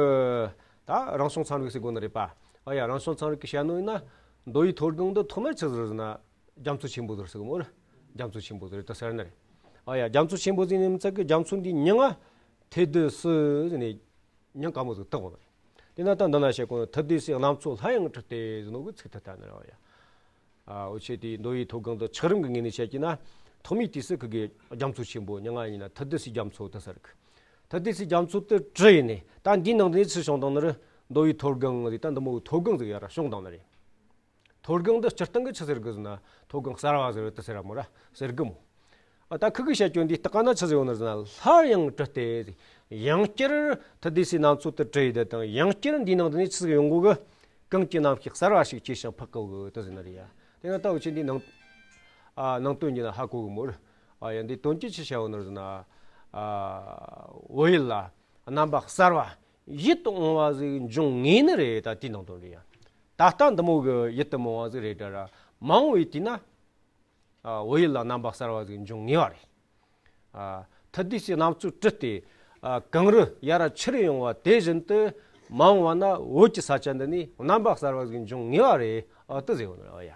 ད་རང་བྱུང་ཚན་རིག་ཟེར་དགོས་ནི་རེད་པ། ཨ་ཡ། རང་བྱུང་ཚན་རིག་གི་བཤད་ནོ་ཡིན་ན། མདོ་ཡི་མཐོ་སྒང་འདི་ཐོག་མར་ཆི་ཟིག་རེད་ཟེར་ན། རྒྱ་མཚོ་ཆེན་པོ་ཟེར་ཟེར་གི་མོ་རེད། རྒྱ་མཚོ་ཆེན་པོ་ཟེར་ད་ཟེར་ནི་རེད། ཨ་ཡ། རྒྱ་མཚོ་ཆེན་པོ་ཟེར་ནས་མི་ཚད་གི་རྒྱ་མཚོ་འདིའི་མྱིང་ང་ཐོས་བསྡུས་སུ་ཟེར་ནས་མྱིང་དཀར་མོ་ཟིག་བཏགས་པ་རེད། དེ་ན་ད་འདི་ན་བཤད་གོ་ནོ་ཐུབ་བསྡུས་སའི་རྣམ་ཚོགས་སླར་ཡང་འཁྲུལ་ཏེ་ཟེར་ནོ་གི་ཚིག་ཐ་ཐ་ནི་རེད། ཨ་ཡ། ཨ་འུ་ཆེ་དེའི་མདོ་ཡི་མཐོ་སྒང་དུ་ཆགས་རིམ་གི་ངོས་ནས་བཤད་ཀྱི་ན། ཐོག་མའི་དུས་སུ་ཁུ་གི་རྒྱ་མཚོ་ཆེན་པོ་མྱིང་ང་ཡིན་ན་ཐུབ་བསྡུས་སའི་རྒྱ་མཚོ་དེ་ཟེར་གི། ཐུབ་བསྡུས་སའི་རྒྱ་མཚོ་དེ་བྲི་ཡིན་ནས། ད་འདིའི་ནང་དུ་ནས་ཆི་བྱུང་བཏང་ནི་རེད། མདོ་ཡི་མཐོ་སྒང་ཟིག་ད་འདི་མོ་གི་མཐོ་སྒང་ཟིག་ཡར་ར་བྱུང་བཏང་ནི་རེད། མཐོ་སྒང་འདི་སྤྱིར་བཏང་གི་ཆི་ཟེར་གི་ཟེར་ན། མཐོ་སྒང་གསར་བ་ཟེར་བ་དེ་ཟེར་ར་མོ་ར་ཟེར་གི་མོ། ཨ་ད་ཁུ་གི་བཤད་རྒྱུ་འདི་ལྟ་ག་ན་ཆི་ཟེར་ཡོད་ནི་ཟེར་ན། སླར་ཡང་བྲི་སྟེ། ཡང་བསྐྱར་ཐུབ་བསྡུས་སའི་རྣམ་ཚོགས་དེ་བྲི་ཡི་དེ་དང་། ཡང་བསྐྱར་འདིའི་ནང་དུ་ནས་ཆི་ཟིག་ཡོང་གོ་གི། གངས་ཀྱི་རྣམ་ཤེས་གསར་བ་ཞིག་སྐྱེས་ཤིང་འཕེལ་གོ་གི་དེ་ཟེར་ནི་རེད་ཡ། དེ་ན་ད་འུ་ཆེ་འདིའི་ནང་ཨ་ནང་དོན་གྱི་ན་ཧ་གོ་གི་མོ་ར། ཨ་ཡ། འདིའི་དོན་གྱིས་ཆི་བཤད་ཡོད་ནི་ཟེར་ན། ཨ་བོད་ཡུལ་ལ་རྣམ་པ་གསར་བ་ཡིད་དུ་འོང་བ་ཟིག་འབྱུང་ངེས་ནི་རེད། ད་དེའི་ནང་དོན་རེད་ཡ། ད་ལྟ་འདི་མོ་གི་ཡིད་དུ་མི་འོང་བ་ཟིག་རེད་དྲ་ར། མ་འོངས་པའི་དུས་ན་ཨ་བོད་ཡུལ་ལ་རྣམ་པ་གསར་བ་ཟིག་འབྱུང་ངེས་པ་རེད། ཨ་ཐུབ་བསྡུས་སའི་རྣམ་ཚོགས་བྲི་སྟེ། ཨ་གངས་རི་ཡར་ར་ཆེར་ཡོང་བ་དེ་བཞིན་དུ། མ་འོངས་པ་ན་བོད་ཀྱི་ས་ཆ་འདི་ནས་རྣམ་པ་གསར་བ་ཟིག་འབྱུང་ངེས་པ་རེད། ཨ་དེ་ཟེར་ཡོད་ནི་རེད། ཨ་ཡ།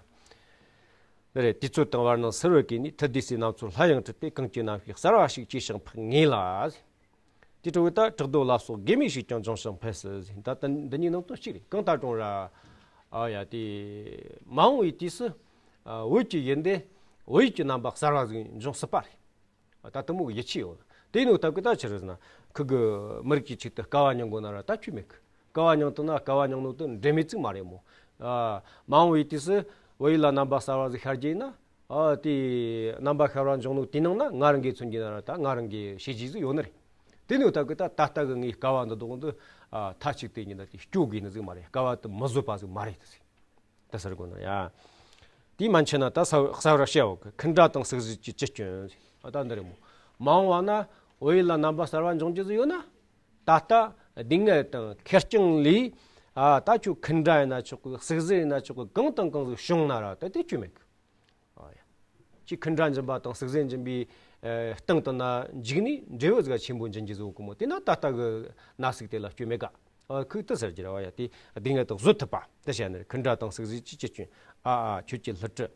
འདི་རེད། དུས་ཚོད་དང་བར་སྣང་སིལ་བུར་གས་ནས། ཐུབ་བསྡུས་སའི་རྣམ་ཚོགས་སླར་ཡང་འཁྲུལ་ཏེ། གངས་ཀྱི་རྣམ་ཤེས་གསར་བ་ཞིག་སྐྱེས་ཤིང་འཕེལ་ངེས་ལ། དེ་འཕྲོ་བའི་ད་བྲག་རྡོ་ལ་སོགས་དགོས་མེད་ཞིག་ཀྱང་འབྱུང་ཞིང་འཕེལ་སྲིད་ཟེར། ད་ལྟ་འདི་གཉིས་ནང་དོན་གཅིག་རེད། གང་ལྟར་ཀྱང་ར། ཨ་ཡ། དེ་མ་འོངས་པའི་དུས་སུ་ཨ་བོད་ཀྱི་ཡུལ་འདི་བོད་ཡུལ་གྱི་རྣམ་པ་གསར་བ་ཟིག་འབྱུང་སྲིད་པ་རེད། ད་དེ་མོ་གི་ཡིད་ཆེས་ཡོད། དེ་ནོ་ད་གི་ད་ཆི་རེད་ཟེར་ན། ཁུ་གི་མི་རིགས་ཀྱི་ཆེད་དུ་དཀའ་བ་མྱངས་དགོས་ན་ར་ད་ཁྱོད་མེད་གི། དཀའ་བ་མྱངས་བཏང་ན་དཀའ་བ་མྱངས་ནོ་དེ་འབྲས་མེད་ཅིག་མ་རེད་མོ། ཨ་མ་འོངས་པའི་དུས་སུ་བོད་ཡུལ་ལ་རྣམ་པ་གསར་བ་ཟིག་ཤར་རྒྱུ་ཡིན་ན། ཨ་དེ་རྣམ་པ་ཤར་བ་འབྱུང་ནོ་དེའི་ནང་ན་ང་རང་གིས་མཚོན་རྒྱུ་ན་ར་ད་ང་རང་གི་བྱས་རྗེས་ཟིག་ཡོད་ནི་རེད། དེ་ནོ་ད་གི་ད་ད་ལྟ་གི་ངའི་དཀའ་བ་འདི་དག་འདི་ཨ་མཐའ་གཅིག་ཏུ་ཡིན་ན་དེ་སྐྱོ་དགོས་ནི་ཟིག་མ་རེད། དཀའ་བ་དེ་མི་བཟོད་པ་ཟིག་མ་རེད་དེ་ཟིག་ད་ཟེར་དགོས་ནི་ཡ། དེས་མ་ཆད་ན་ད་གསལ་གསལ་བར་བཤད་འོ་གི། ཁུ་འདྲ་དང་སུག་བཟོས་ཀྱིས་ཅི་སྐྱོན། ཨ་ད་འདི་རེད་མོ། མ་འོངས་པ་ན་བོད་ཡུལ་ལ་རྣམ་པ་གསར་བ་འབྱུང་རྒྱུ་ཟིག་ཡོད་ན། ད་ལྟ་སྡུག་བསྔལ་དང་ཁེར་རྐྱང་ལས། ཨ་ད་ཁྱོད་ཁུ་འདྲ་ཡིན་ན་ཆོག་གི། སུག་བཟོས་ཡིན་ན་ཆོག་གི། གང་དང་གང་ཟིག་བྱུང་ན་ར་ད་དེ་སྐྱོན་མེད་གི། ཨ་ཡ། ཁྱོད་ཁུ་འདྲ་འབྱིན་པ་དང་སུག་བཟོས་འབྱིན་པའི་ཨ་སྟེང་དུ་ན་འཇིག་ནས་འབྲས་བུ་ཟིག་ཆེན་པོ་འབྱིན་རྒྱུ་ཟིག་ཡོད་གི་མོ། དེ་ན་ད་ལྟ་གི་ན་ཟུག་དེ་ལ་སྐྱོན་མེད་ག། ཨ་ཁུ་དེ་ཟེར་རྒྱུ་ར་བ་ཡ། དེ་སྡུག་བསྔལ་དེ་བཟོད་ཐུབ་པ་དེ་བཤད་ནི་རེད། ཁུ་འདྲ་དང་སུག་བཟོས་ཀྱིས་ཅི་སྐྱོན། ཨ་ཨ་ཁྱོད་ཀྱིས་སླུ་བྲིད།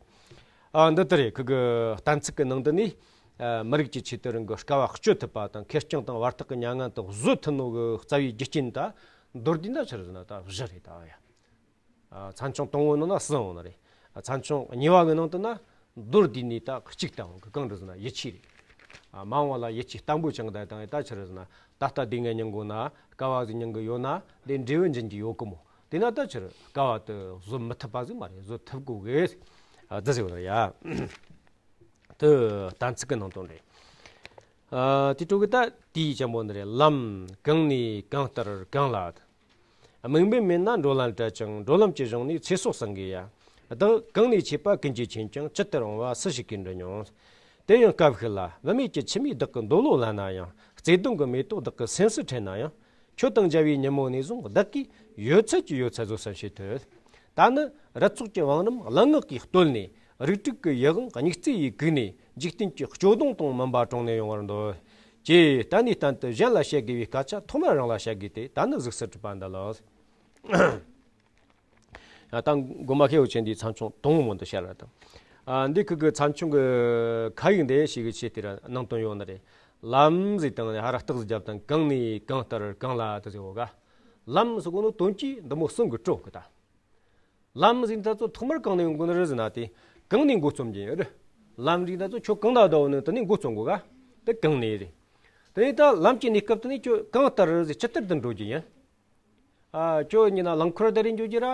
ཨ་འདི་ལྟར་རེད། ཁུ་གི་གཏན་ཚིགས་ཀྱི་ནང་དུ་ནས་ཨ་མི་རིགས་ཀྱི་ཆེད་དུ་རང་གི་དཀའ་བ་སྤྱོད་ཐུབ་པ་དང་། ཁེར་རྐྱང་དང་བར་ཐག་གི་མྱ་ངན་དེ་བཟོད་ཐུབ་ནོ་གི་རྩ་བའི་རྒྱུ་རྐྱེན་ད་མདོར་བསྡུས་ན་ཆི་རེད་ཟེར་ན་ད་བཞི་རེད་ད་ཡ། ཨ་ཚན་ཆུང་དང་པོའི་ནང་ན་གསུམ་ཡོད་ནི་རེད། ཨ་ཚན་ཆུང་གཉིས་པ་གི་ནང་དུ་ན་མདོར་བསྡུས་ནས་ད་གཅིག་དང་གི་གང་རེད་ཟེར་ན་ཡིད་ཆེས་རེད། ཨ་མ་འོངས་པ་ལ་ཡིད་ཆེས་བརྟན་པོ་བཅངས་ད་དང་ད་ཆི་རེད་ཟེར་ན། ད་ལྟ་སྡུག་བསྔལ་མྱོང་དགོས་ན། དཀའ་བ་ཟིག་མྱོང་གི་ཡོད་ན། དེ་འབྲས་བུ་འབྱིན་གྱི་ཡོད་གི་མོ། དེ་ན་ད་ཕྱིར་དཀའ་བ་དེ་བཟོད་མི་ཐུབ་པ་ཟིག་མ་རེད། བཟོད་ཐུབ་དགོས་གི། ཨ་འདི་ཟེར་བ་རེད་ཡ། དེ་གཏན་ཚིགས་ཀྱི་ནང་དོན་རེད། ཨ་དེ་འཕྲོ་གི་ད་དེའི་ཅན་པོ་འདི་རེད། ལམ་གང་ནས་གང་ལྟར་གང་ལ། དམིགས་འབེན་མེད་ན་འགྲོ་ལམ་བྲལ་ཅིང་། འགྲོ་ལམ་གྱི་གཞུང་ནས་ཚེ་སྲོག་སྲུང་གི་ཡ། བདག་གང་ནས་ཆད་པ་ཀུན་གྱིས་མཁྱེན་ཀྱང་། ཇི་ལྟར་འོང་བ་སུ་ཞིག་གིས་འདྲི་མྱོང་། དེ་ཡང་སྐབས་ཤིག་ལ། བུད་མེད་ཀྱི་ཁྱིམ་མིས་བདག་གི་འདོད་བློ་བླངས་ན་ཡང་། བརྩེ་གདུང་གི་མེ་ཏོག་བདག་གི་སེམས་སུ་འཕྲེང་ན་ཡང་། ཁྱོད་དང་མཇལ་བའི་ཉིན་མོ་ནས་བཟུང་། བདག་གིས་ཡོད་ཚད་ཀྱི་ཡོད་ཚད་བཟོད་བསྲན་བྱེད་ཐུབ། ད་ནི་རི་ཚོགས་ཀྱི་བང་རིམ་གླང་ངག་གིས་བརྟོལ་ནས། རིགས་དྲུག་གི་ཡིད་དབང་སྙིགས་རྩེ་ཡིས་བཀུག་ནས། འཇིག་རྟེན་གྱི་སྐྱོ་གདུང་དང་མུན་པ་དྲངས་ནས་ཡོང་བར་འདོད། ཀྱེ། ད་ནས་བསྟན་དུ་གཞན་ལ་བཤད་དགོས་པའི་སྐད་ཆ་ཐོག་མར་རང་ལ་བཤད་དགོས་ཏེ། ད་ནི་གཟིགས་སུ་གྲུབ་པ་འདི་ལགས། ད་མགོ་མ་ཤེའུ་ཆེན་འདིའི་ཚན་ཆུང་དང་པོ་མོ་འདི་བཤད་ར་དང་། ཨ་འདི་ཁུ་གི་ཚན་ཆུང་གི་ཁ་ཡིག་འདི་ཞིག་གི་ཆེད་དེ་ར་ནང་དོན་ཡོད་ནི་རེད། ལམ་ཟེར་དང་ནི་ཧ་ར་རྟགས་ཟིག་བརྒྱབ་དང་། གང་ནས་གང་ལྟར་གང་ལ་དེ་ཟེར་བོ་ག། ལམ་ཟེར་གོ་ནོ་དོན་གྱིས་འདི་མོ་གསུམ་གི་སྤྲོ་གི་ད། ལམ་ཟེར་ད་ཚོ་ཐོག་མར་གང་ནས་ཡོང་གོ་ནི་རེད་ཟེར་ན། དེ་གང་ནས་འགོ་རྩོམ་གྱི་ཡོད་རེད། ལམ་ཟེར་ད་ཚོ་ཁྱོད་གང་ལ་བསྡད་ནི་དེ་ནས་འགོ་རྩོམ་གོ་ག། དེ་གང་ནས་རེད། དེ་ནས་ད་ལམ་གྱི་གནས་སྐབས་དེ་ནས་ཁྱོད་གང་ལྟར་ཟེར་ཇི་ལྟར་དུ་འགྲོ་རྒྱུ་ཡིན། ཨ་ཁྱོད་ཡིན་ན་རླངས་འཁོར་བདའ་རེ་འགྱོ་རྒྱུ་ར།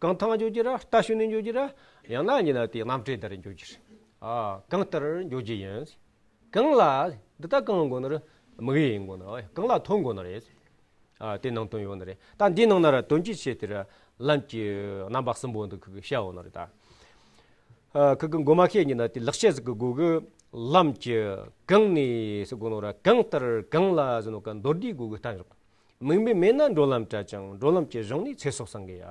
རྐང་ཐང་འགྱོ་རྒྱུ་ར། རྟ་ཞོན་ནས་འགྱོ་རྒྱུ་ར། ཡང་ན་ཡིན་ན་དེ་གནམ་གྲུ་བདའ་རེ་འགྱོ་རྒྱུ་ར། ཨ་གང་ལྟར་འགྱོ་རྒྱུ་ཡིན། གང་ལ། འདི་ད་གང་ཡིན་དགོ་ནི་རེད། དམིགས་ཡུལ་ཡིན་དགོ་ནི་རེད། གང་ལ་ཐོན་དགོ་ནི་རེད། ཨ་དེ་ནང་དོན་ཡོད་ནི་རེད། ད་འདིའི་ནང་ན་ར་དོན་གྱི་ཆེད་དེ་ར་ལམ་གྱི་རྣམ་པ་གསུམ་པོ་འདི་ཁུ་གི་བཤད་ཡོད་ནི་རེད་ད། ཨ་ཁུ་གི་མགོ་མ་ཤེས་ཡིན་ན་དེ་ལེགས་བཤད་ཟིག་གི་སྒོ་གི་ལམ་གྱི་གང་ནས་ཟེར་གོ་ནོ་ར། གང་ལྟར་གང་ལ་ཟེར་ནོ་ག་མདོར་བསྡུས་སྒོ་གི་བསྟན་བཞག་དམིགས་འབེན་མེད་ན་འགྲོ་ལམ་བྲལ་ཅིང་། འགྲོ་ལམ་གྱི་གཞུང་ནས་ཚེ་སྲོག་སྲུང་གི་ཡ།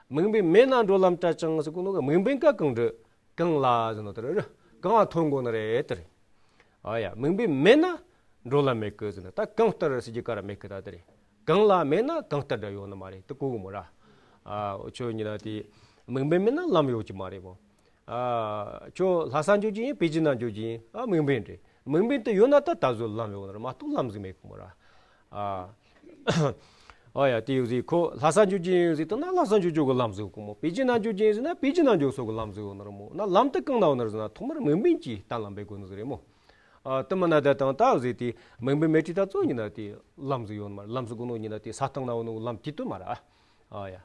དམིགས་འབེན་མེད་ན་འགྲོ་ལམ་བྲལ་ཅིང་ཟེར་གོ་ནོ་གི་དམིགས་འབེན་ག་གང་འདྲི། གང་ལ་ཟེར་ནོ་དེ་རེད། གང་ལ་ཐོན་དགོ་ནི་རེད་དེ་རེད། ཨ་ཡ། དམིགས་འབེན་མེད་ན་འགྲོ་ལམ་མེད་གི་ཟེར་ན། ད་གང་ལྟར་ཟེར་རྒྱུ་ག་ར་མེད་གི་ད་དེ་རེད། གང་ལ་མེད་ན་གང་ལྟར་འདྲ་ཡོད་ནི་མ་རེད། དེ་གོ་གི་མོ་ར། ཨ་འུ་ཆོ་ཡིན་ན་དེ་དམིགས་འབེན་མེད་ན་ལམ་ཡོད་ཀྱི་མ་རེད་མོ། ཨ་ཁྱོད་ལྷ་ས་འགྱོ་རྒྱུ་ཡིན། པེ་ཅིན་ན་འགྱོ་རྒྱུ་ཡིན། ཨ་དམིགས་འབེན་རེད། དམིགས་འབེན་དེ་ཡོད་ན་ད་ད་གཟོད་ལམ་ཡོད་ནི་རེད་མ་གཏོགས་ལམ་ཟིག་མེད་གི་མོ་ར། ཨ། ཨོ་ཡ། དེ་ཡོད་ཟིག་ཁོ་ལྷ་ས་འགྱོ་རྒྱུ་ཡིན་ཟིག་ད་ན་ལྷ་ས་འགྱོ་རྒྱུ་གི་ལམ་ཟིག་ཡོད་གི་མོ། པེ་ཅིན་ན་འགྱོ་རྒྱུ་ཡིན་ཟིག་ན་པེ་ཅིན་ན་འགྱོ་ས་གི་ལམ་ཟིག་ཡོད་ནི་རེད་མོ། ན་ལམ་དེ་གང་ན་ཡོད་ནི་རེད་ཟེར་ན། ཐོག་མར་དམིགས་འབེན་གྱིས་གཏན་ལ་འབེབས་དགོས་ནི་ཟིག་རེད་མོ། ཨ་དེ་མིན་ན་ད་དང་ད་ཟིག་དེ་དམིགས་འབེན་མེད་དུས་ད་གཙོ་ཡིན་ན་དེ་ལམ་ཟིག་ཡོད་ནི་མ་རེད། ལམ་ཟིག་གོ་ནོ་ཡིན་ན་དེ་ས་སྟེང་ན་ཡོད་ནོ་ལམ་དེ་དོན་མ་རེད། ཨ་ཡ།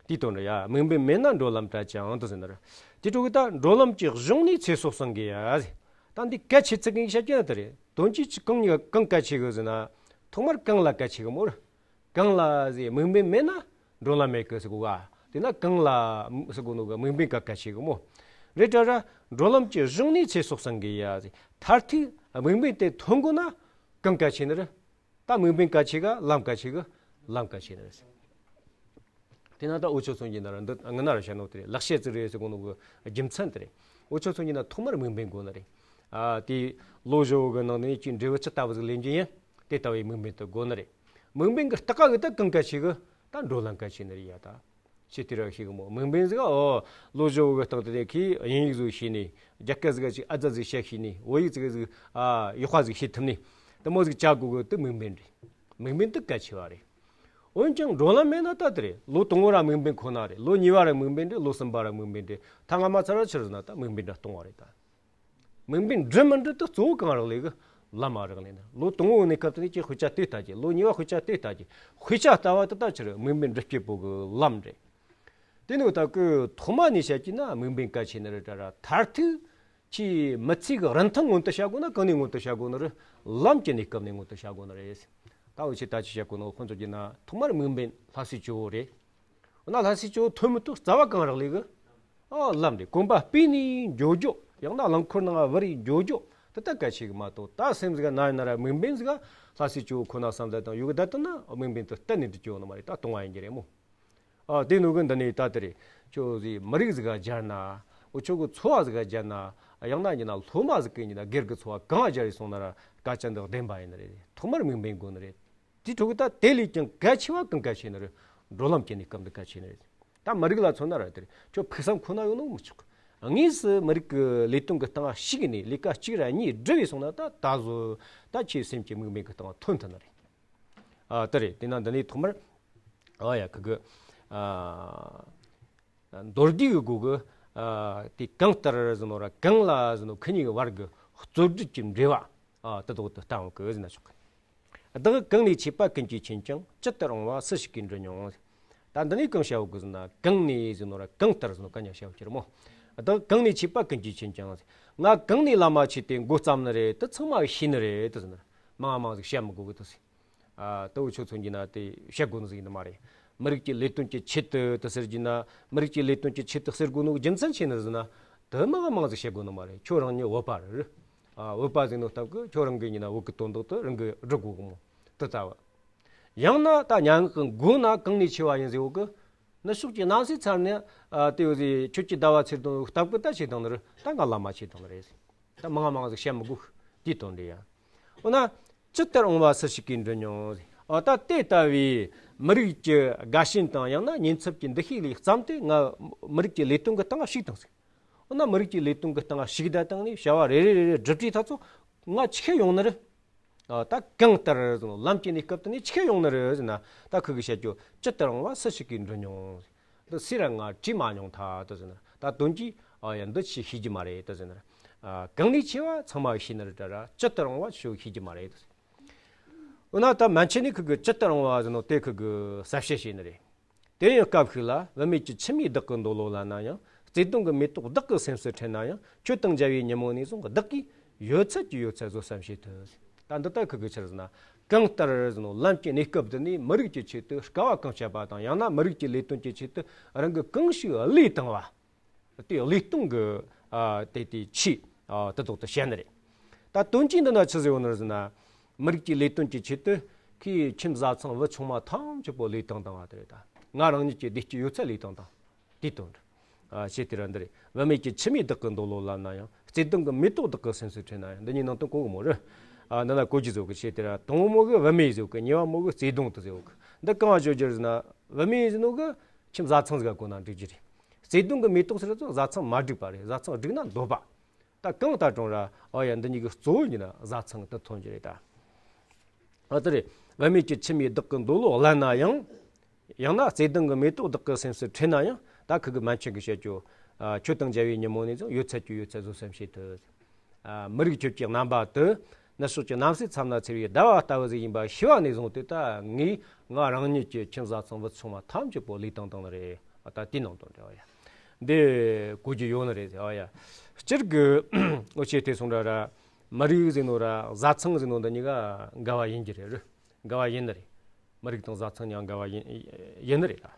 དེའི་དོན་རེད་ཡ། དམིགས་འབེན་མེད་ན་འགྲོ་ལམ་བྲལ་ཅིང་དུ་ཟེར་ནི་རེད། དེ་འཕྲོ་གི་ད་འགྲོ་ལམ་གྱི་གཞུང་ནས་ཚེ་སྲོག་སྲུང་གི་ཡ། ད་འདི་གལ་ཆེ་ཚིག་གི་བཤད་ཀྱི་ན་དེ་རེད། དོན་གྱིས་ཅི་གང་ཉིད་གང་གལ་ཆེ་གི་ཟེར་ན། ཐོག་མར་གང་ལ་གལ་ཆེ་གི་མོ་རེད། གང་ལ་ཟེར་དམིགས་འབེན་མེད་ན་འགྲོ་ལམ་མེད་གི་ཟེར་གོ་ག། དེ་ན་གང་ལ་ཟེར་གོ་ནོ་གི་དམིགས་འབེན་ག་གལ་ཆེ་གི་མོ། རེད་དྲ་ར། འགྲོ་ལམ་གྱི་གཞུང་ནས་ཚེ་སྲོག་སྲུང་གི་ཡ་ཟེར། མཐར་ཐུག་དམིགས་འབེན་དེ་ཐོན་དགོ་ན་གང་གལ་ཆེ་ནི་རེད། ད་དམིགས་འབེན་གལ་ཆེ་ག་ལམ་གལ་ཆེ་གི། ལམ་གལ་ཆེ་ནི་རེད། དེ་ན་ད་འུ་ཆོ་ཚོ་གི་ན་ར་འདི་ང་ན་ར་བཤད་ནོ་དེ་རེད། ལེགས་བཤད་ཟིག་རེད་ཟེར་གོ་ནོ་གི་རྒྱུ་མཚན་དེ་རེད། འུ་ཆོ་ཚོ་གི་ན་ཐོག་མར་དམིགས་འབེན་དགོ་ནི་རེད། ཨ་དེ་ལོ་བཞི་བོ་གི་ནང་ནས་ཅིག་འབྲས་བུ་ཅི་ལྟ་བུ་ཟིག་ལེན་རྒྱུ་ཡིན། དེ་ལྟ་བུའི་དམིགས་འབེན་དེ་དགོ་ནི་རེད། དམིགས་འབེན་གི་ལྟག་ག་གི་ད་གང་གལ་ཆེ་གི། ད་འགྲོ་ལམ་གལ་ཆེ་ནི་རེད་ཡ། ད་ཆེ་དེ་ར་ཤེས་གི་མོ། དམིགས་འབེན་ཟིག་ཨོ་ལོ་བཞི་བོ་གི་སྟེང་དེ་ནས་ཁི་དབྱིན་ཡིག་ཟིག་ཤེས་ནས། རྒྱ་སྐད་ཟིག་ཅིག་ཨ་ཙ་ཟིག་བཤད་ཤེས་ནས། བོད་ཡིག་ཟིག་ཟིག་ཨ་ཡག་པ་ཟིག་ཤེས་ཐུབ་ནས། དེ་མོ་ཟིག་བྱ་དགོ་གི། དེ་དམིགས་འབེན་རེད། དམིགས་འབེན་དེ་གལ་ཆེ་བ་རེད། འོན་ཀྱང་འགྲོ་ལམ་མེད་ན་ད་དེ་རེད། ལོ་དང་པོ་ར་དམིགས་འབེན་ཁོ་ན་རེད། ལོ་གཉིས་པ་ར་དམིགས་འབེན་རེད། ལོ་གསུམ་པ་ར་དམིགས་འབེན་རེད། ཐ་ང་མ་ཚར་ར་ཕྱིར་ཟེར་ན་ད་དམིགས་འབེན་འདྲ་གཏོང་བ་རེད་ད། དམིགས་འབེན་འགྲུབ་མི་འགྲུབ་དེ་གཙོ་བོ་གང་རག་ལས་གི། ལམ་མ་རག་ལས་ན། ལོ་དང་པོ་ནས་སྐབས་དེ་ནས་ཀྱི་དཔེ་ཆ་དེ་ལྟ་གི། ལོ་གཉིས་པ་དཔེ་ཆ་དེ་ལྟ་གི། དཔེ་ཆ་ལྟ་བ་དེ་ད་ཕྱིར་དམིགས་འབེན་འགྲུབ་སྐྱེད་པོ་གི་ལམ་རེད། དེ་ནས་ད་གི་ཐོག་མ་ནས་བཤད་ཀྱི་ན་དམིགས་འབེན་གལ་ཆེ་ནི་རེད་དྲ་ར། མཐར་ཐུག་ཆེས་མི་ཚེ་གི་རིན་ཐང་མངོན་དུ་བྱ་དགོས་ན་གང་ནས་མངོན་དུ་བྱ་དགོས་ནི་རེད། ལམ་གྱི་གནས་སྐབས་ནས་མངོན་དུ་བྱ་དགོས་ནི་རེད། ད་འུ་ཆོས་ད་ཅི་བཤད་གོ་ནོ་ཁོང་ཚོ་གི་ན་ཐོག་མར་དམིགས་འབེན་ལྷ་སའི་ཇོ་བོ་རེད། འོ་ན་ལྷ་སའི་ཇོ་བོ་ཐོན་མི་ཐོན་རྩ་བ་གང་རག་ལས་གི། ཨ་ལམ་རེད། གོམ་པ་སྤོས་ནས་འགྱོ་རྒྱུ། ཡང་ན་རླངས་འཁོར་ནང་བུད་རེ་འགྱོ་རྒྱུ། དེ་ད་གལ་ཆེ་གི་མ་གཏོགས། ད་སེམས་ཟིག་ན་ཡིན་ན་ར་དམིགས་འབེན་ཟིག་ལྷ་སའི་ཇོ་བོ་ཁོ་ན་བསམ་བློ་བཏང་ཡོད་གི། ད་ལྟ་ན་དམིགས་འབེན་དེ་གཏན་ནས་འགྲུབ་ཀྱི་ཡོད་ནི་མ་རེད། ད་གཏོང་བ་ཡིན་གྱི་རེད་མོ། ཨ་དེ་ནོ་གི་འདི་ནས་ད་དེ་རེད། ཁྱོད་ཟིག་མི་རིགས་ཟིག་ག་སྦྱར་ན། འུ་ཆོ་གི་འཚོ་བ་ཟིག་ག་སྦྱར་ན། ཡང་ན་ཡིན་ན་སློབ་མ་ཟིག་གི་ཡིན་ན་སྒེར་གི་འཚོ་བ་གང་སྦྱར་ཡིན་སོང་ན་ར་སྐད་ཆ་འདི་བདེན་པ་ཡིན་ནི་རེད། ཐོག་མར་དམིགས་འབེན་དགོས་ནི་རེད། དེའི་ཁྲོད་ཀྱི་ད་དེ་ལས་ཀྱང་གལ་ཆེ་བ་གང་གལ་ཆེ་ནི་རེད། འགྲོ་ལམ་གྱི་གནས་སྐབས་འདི་གལ་ཆེ་ནི་རེད། ད་མི་རིགས་ལ་མཚོན་ན་ར་དེ་རེད། ཁྱོད་ཕུགས་བསམ་ཁོ་ན་ཡོད་ནོ་མི་ཆོག་དངོས་སུ་མི་རིགས་ཀྱི་ལས་དོན་གྱི་སྟེང་ཞུགས་ནས་ལས་ཀ་གཅིག་ར་གཉིས་བསྒྲུབས་ཡིན་སོང་ན། ད་ད་གཟོད་ད་ཁྱེད་སེམས་ཀྱི་དམིགས་འབེན་གྱི་སྟེང་ཐོན་ཐུབ་ནི་རེད། ཨ་དེ་རེད། དེ་ན་འདི་ནས་ཐོག་མར་ཨ་ཡ་ཁུ་གི་ཨ་མདོར་བསྡུས་ཀྱི་སྒོ་གི་ཨ་དེ་གང་ལྟར་ཟེར་ནོ་ར་གང་ལ་ཟེར་ནོ་ཁུ་གཉིས་ཀྱི་བར་གྱི་རྩོད་བསྒྲུབ་ཀྱི་འབྲེལ་བ། ཨ་དེ་དག་ཏུ་བལྟ་འོང་གི་ཟེར་ན་ཆོག་གི། བདག་གང་ནས་ཆད་པ་ཀུན་གྱིས་མཁྱེན་ཀྱང་། ཇི་ལྟར་འོང་བ་སུ་ཞིག་གིས་འདྲི་མྱོང་། ད་འདི་ནས་གང་བྱ་བ་གི་ཟེར་ན། གང་ནས་ཟེར་ནོ་ར་གང་ལྟར་ཟེར་ནོ་ག་ཉག་བྱ་བ་ཁྱེར་མོ། ད་གང་ནས་ཆད་པ་ཀུན་གྱིས་མཁྱེན་ཀྱང་། ང་གང་ནས་བླ་མ་ཆད་དེ་འགོ་བརྩམས་ནི་རེད། དེ་ཚང་མ་ཤེས་ནི་རེད་དེ་ཟེར་ན། མང་ང་མང་ཟིག་བཤད་མི་དགོས་གི་དེ་ཟེར། ཨ། དེ་འུ་ཆོ་ཚོ་གྱིས་ན་དེ་བཤད་དགོས་ནི་ཟིག་ཡིན་ནི་མ་རེད། མི་རིགས་ཀྱི་ལས་དོན་གྱི་ཆེད་དུ་དེ་ཟེར་གྱིས་ན། མི་རིགས་ཀྱི་ལས་དོན་གྱི་ཆེད་དུ་ཟེར་དགོས་ནོ་རྒྱུ་མཚན་ཆེ་ནི་ཟེར་ན། དེ་མང་ང་མང་ཟིག་བཤད་དགོས་ནི་མ་རེད། ཁྱོད་རང་ཉིད་བོད་པ་རེད། ཨ། བོད་པ་ཟེར་ནོ་སྟབས་ཀྱིས་ཁྱོད་རང་གི་ཡིན་ན་བོད་ཀྱི་དོན་དག་དེ་རང་གིས་སྒྲུབ་དགོས་གི་མོ། དེ་ལྟ་བུ། ཡང་ན་ད་སྙན་ངག་གི་མགོ་ན་གང་ནས་ཆེ་བ་ཡིན་ཟེར་བོ་གི། ནུབ་ཕྱོགས་ཀྱི་གནམ་སའི་ཚབ་ནས། ཨ། དེ་བོ་ཟེར། ཁྱོད་ཀྱིས་ཟླ་བ་ཚེས་དང་སྟབས་ཀྱིས་ད་ཆེ་དང་ནི་རེད། ད་ང་བླ་མ་ཆེ་དང་ནི་རེད། ད་མང་ང་མང་ང་ཟིག་བཤད་མི་དགོས། དེའི་དོན་འདི་ཡ། འོ་ན། ཇི་ལྟར་འོང་བ་སུ་ཞིག་གིས་འདྲི་མྱོང་། ཨ། ད་དེ་ལྟ་བུའི་མི་རིགས་ཀྱི་དགའ་ཞེན་དང་ཡང་ན་ཉེན་ཚབས་ཀྱི་འདུ་ཤེས་ལས་བརྩམས་ཏེ་ང་མི་རིགས་ཀྱི་ལས་དོན་གྱི་སྟེང་ཞུགས་དང་ཟིག་འོ་ན་མི་རིགས་ཀྱི་ལས་དོན་གྱི་སྟེང་ཞུགས་བསྡད་བཏང་ནས་བྱ་བ་རེ་རེ་རེ་རེ་སྒྲུབ་དུས་ཐག་ཚོ་ང་ཆི་གེ་ཡོང་ནི་རེད། ཨ། ད་གང་ལྟར་ཟེར་ནོ། ལམ་གྱི་གནས་སྐབས་དེ་ནས་ཆི་གེ་ཡོང་ནི་རེད་ཟེར་ན། ད་ཁུ་གིས་བཤད་རྒྱུ། ཇི་ལྟར་འོང་བ་སུ་ཞིག་གིས་འདྲི་མྱོང་། འདི་སུས་ར་ང་དྲིས་མ་མྱོང་ཐལ་དེ་ཟེར་ན། ད་དོན་གྱིས། ཨ་ཡ། འདི་ཆི་ཤེས་ཀྱི་མ་རེད་དེ་ཟེར་ན། ཨ། གང་ནས་ཆེ་བ་ཚང་མ་ཤེས་ནི་རེད་ད་ར། ཇི་ལྟར་འོང་བ་ཞིག་ཤེས་ཀྱི་མ་རེད་དེ་ཟེར། འོ་ན་ད་མན་ཆད་ནས་ཁུ་གིས་ཇི་ལྟར་འོང་བ་ཟེར་ནོ་དེ་ཁུ་གིས་གསལ་བཤད་བྱས་ནི་རེད། དེ་ཡང་སྐབས་ཤིག་ལ། བུད་མེད་ཀྱི་ཁྱིམ་མིས་བདག་གི་འདོད་བློ་ལན་ན་ཡང་། བརྩེ་གདུང་གི་མེ་ཏོག་བདག་གི་སེམས་སུ་འཁྲེན་ན་ཡང་། ཁྱོད་དང་མཇལ་བའི་ཉིན་མོ་ནས་བཟུང་། བདག་གིས་ཡོད་ཚད་ཀྱི་ཡོད་ཚད་བཟོད་བསམ་བྱེད་དུ། ད་འདི་ལྟར་ཁུ་གིས་ཆི་རེད་ཟེར་ན། གང་ལྟར་ཟེར་ནོ། ལམ་གྱི་གནས་སྐབས་འདི་ནས་མི་རིགས་ཀྱི་ཆེད་དུ་དཀའ་བ་གང་བྱས་པ་དང་། ཡང་ན་མི་རིགས་ཀྱི་ལས་དོན་གྱི་ཆེད་དུ་རང་གིས་གང་ཞིག་བློས་བཏང་བ། དེ་བློས་གཏོང་གི། ཨ། དེ་དེ་ཆེད། ཨ། དེ་ཐོག་ཏུ་བཤད་ནི་རེད། ད་དོན་གྱིས་འདི་ན་ཆི་ཟེར་བ་ནི་ཟེར་ན། མི་རིགས་ཀྱི་ལས་དོན་གྱི་ཆེད་དུ་ཁོས་ཁྱིམ་བཟའ་ཚང་བུ་ཆུང་མ་ཐམས་ཅད་པོ་བློས་བཏང་བཏང་བ་དེ་རེད། ད་ང་རང་ཉིད་ཀྱི་བདེ་སྐྱིད་ཡོད་ཚད་བློས་བཏང་བཏང་། དེའི་དོན་རེད། ཨ། ཞེས་དེ་ར་འདི་རེད། བུད་མེད་ཀྱི་ཁྱིམ་མིས་བདག་གི་འདོད་བློ་ལན་ན་ཡང་། བརྩེ་གདུང་གི་མེ་ཏོག་བདག་གི་སེམས་སུ་འཁྲེན་ན་ཡང་། འདི་གཉིས་ནང་དོན་གོ་གི་མོ་རེད། ཨ། འདི་ན་གོ་རྒྱུ་ཟེར་གི། ཞེས་དེ་ར། དང་པོ་མོ་གི་བུད་མེད་ཟེར་གི། གཉིས་པ་མོ་གི་བརྩེ་གདུང་དུ་ཟེར་གི། འདི་གང་བ་བརྗོད་རྒྱུ་ཟེར་ན། བུད་མེད་ཟེར་ནོ་གི་ཁྱིམ་བཟའ་ཚང་ཟིག་ག་གོ་ན་འགྲིག་རྒྱུ་རེད། བརྩེ་གདུང་གི་མེ་ཏོག་ཟེར་ཚོ་བཟའ་ཚང་མ་འགྲིག་པ་རེད། བཟའ་ཚང་འགྲིག་ན་འདོད་པ། ད་གང་ལྟར་ཀྱང་ར། ཨོ་ཡ། འདི་གཉིས་ཀྱི་གཙོ་བོ་ཡིན་ན་བཟའ་ཚང་དུ་ཐོན་རྒྱུ་རེད་ད། ཨ། དེ་རེད། བུད་མེད་ཀྱི་ཁྱིམ་མིས་བདག་གི་འདོད་བློ་ལན་ན་ཡང་། ཡང་ན་བརྩེ་གདུང་གི་མེ་ཏོག་བདག་གི་སེམས་སུ་འཁྲེན་ན་ཡང་། ད་ཁུ་གིས་མན་ཆད་གི་བཤད་རྒྱུ། ཨ། ཁྱོད་དང་མཇལ་བའི་ཉིན་མོ་ནས་བཟུང་། ཡོད་ཚད་ཀྱི་ཡོད་ཚད་བཟོད་བསམ་བྱེད་དུ། ཨ། མི་རིགས་ཁྱོད་ཀྱི་རྣམ་པ་དེ་ནུབ་ཕྱོགས་ཀྱི་གནམ་སའི་མཚམས་ན་འཚེར་བའི་ཟླ་བ་ལྟ་བུ་ཟིག་ཡིན་པ་ཤེས་པ་ནས་བཟུང་སྟེ། ད་ངས་ང་རང་ཉིད་ཀྱི་ཁྱིམ་བཟའ་ཚང་བུ་ཆུང་མ་ཐམས་ཅད་པོ་བློས་བཏང་བཏང་ནི་རེད། ཨ། ད་དེའི་ནང་དོན་རེད། ཨོ་ཡ། འདི་གོ་རྒྱུ་ཡོད་ནི་རེད། ཨོ་ཡ། སྤྱིར་གི་འུ་ཆོས་དེ་སོང་ར་ར། མི་རིགས་ཟེར་ནོ་ར་བཟའ་ཚང་ཟེར་ནོ་འདི་གཉིས་ཀ་འགལ་བ་ཡིན་གྱི་རེད། རེད། འགལ་བ་ཡིན་ནི་རེད། མི་རིགས་དང་བཟའ་ཚང་གཉིས་འགལ་བ་ཡིན། ཡིན་ནི་རེད་ད།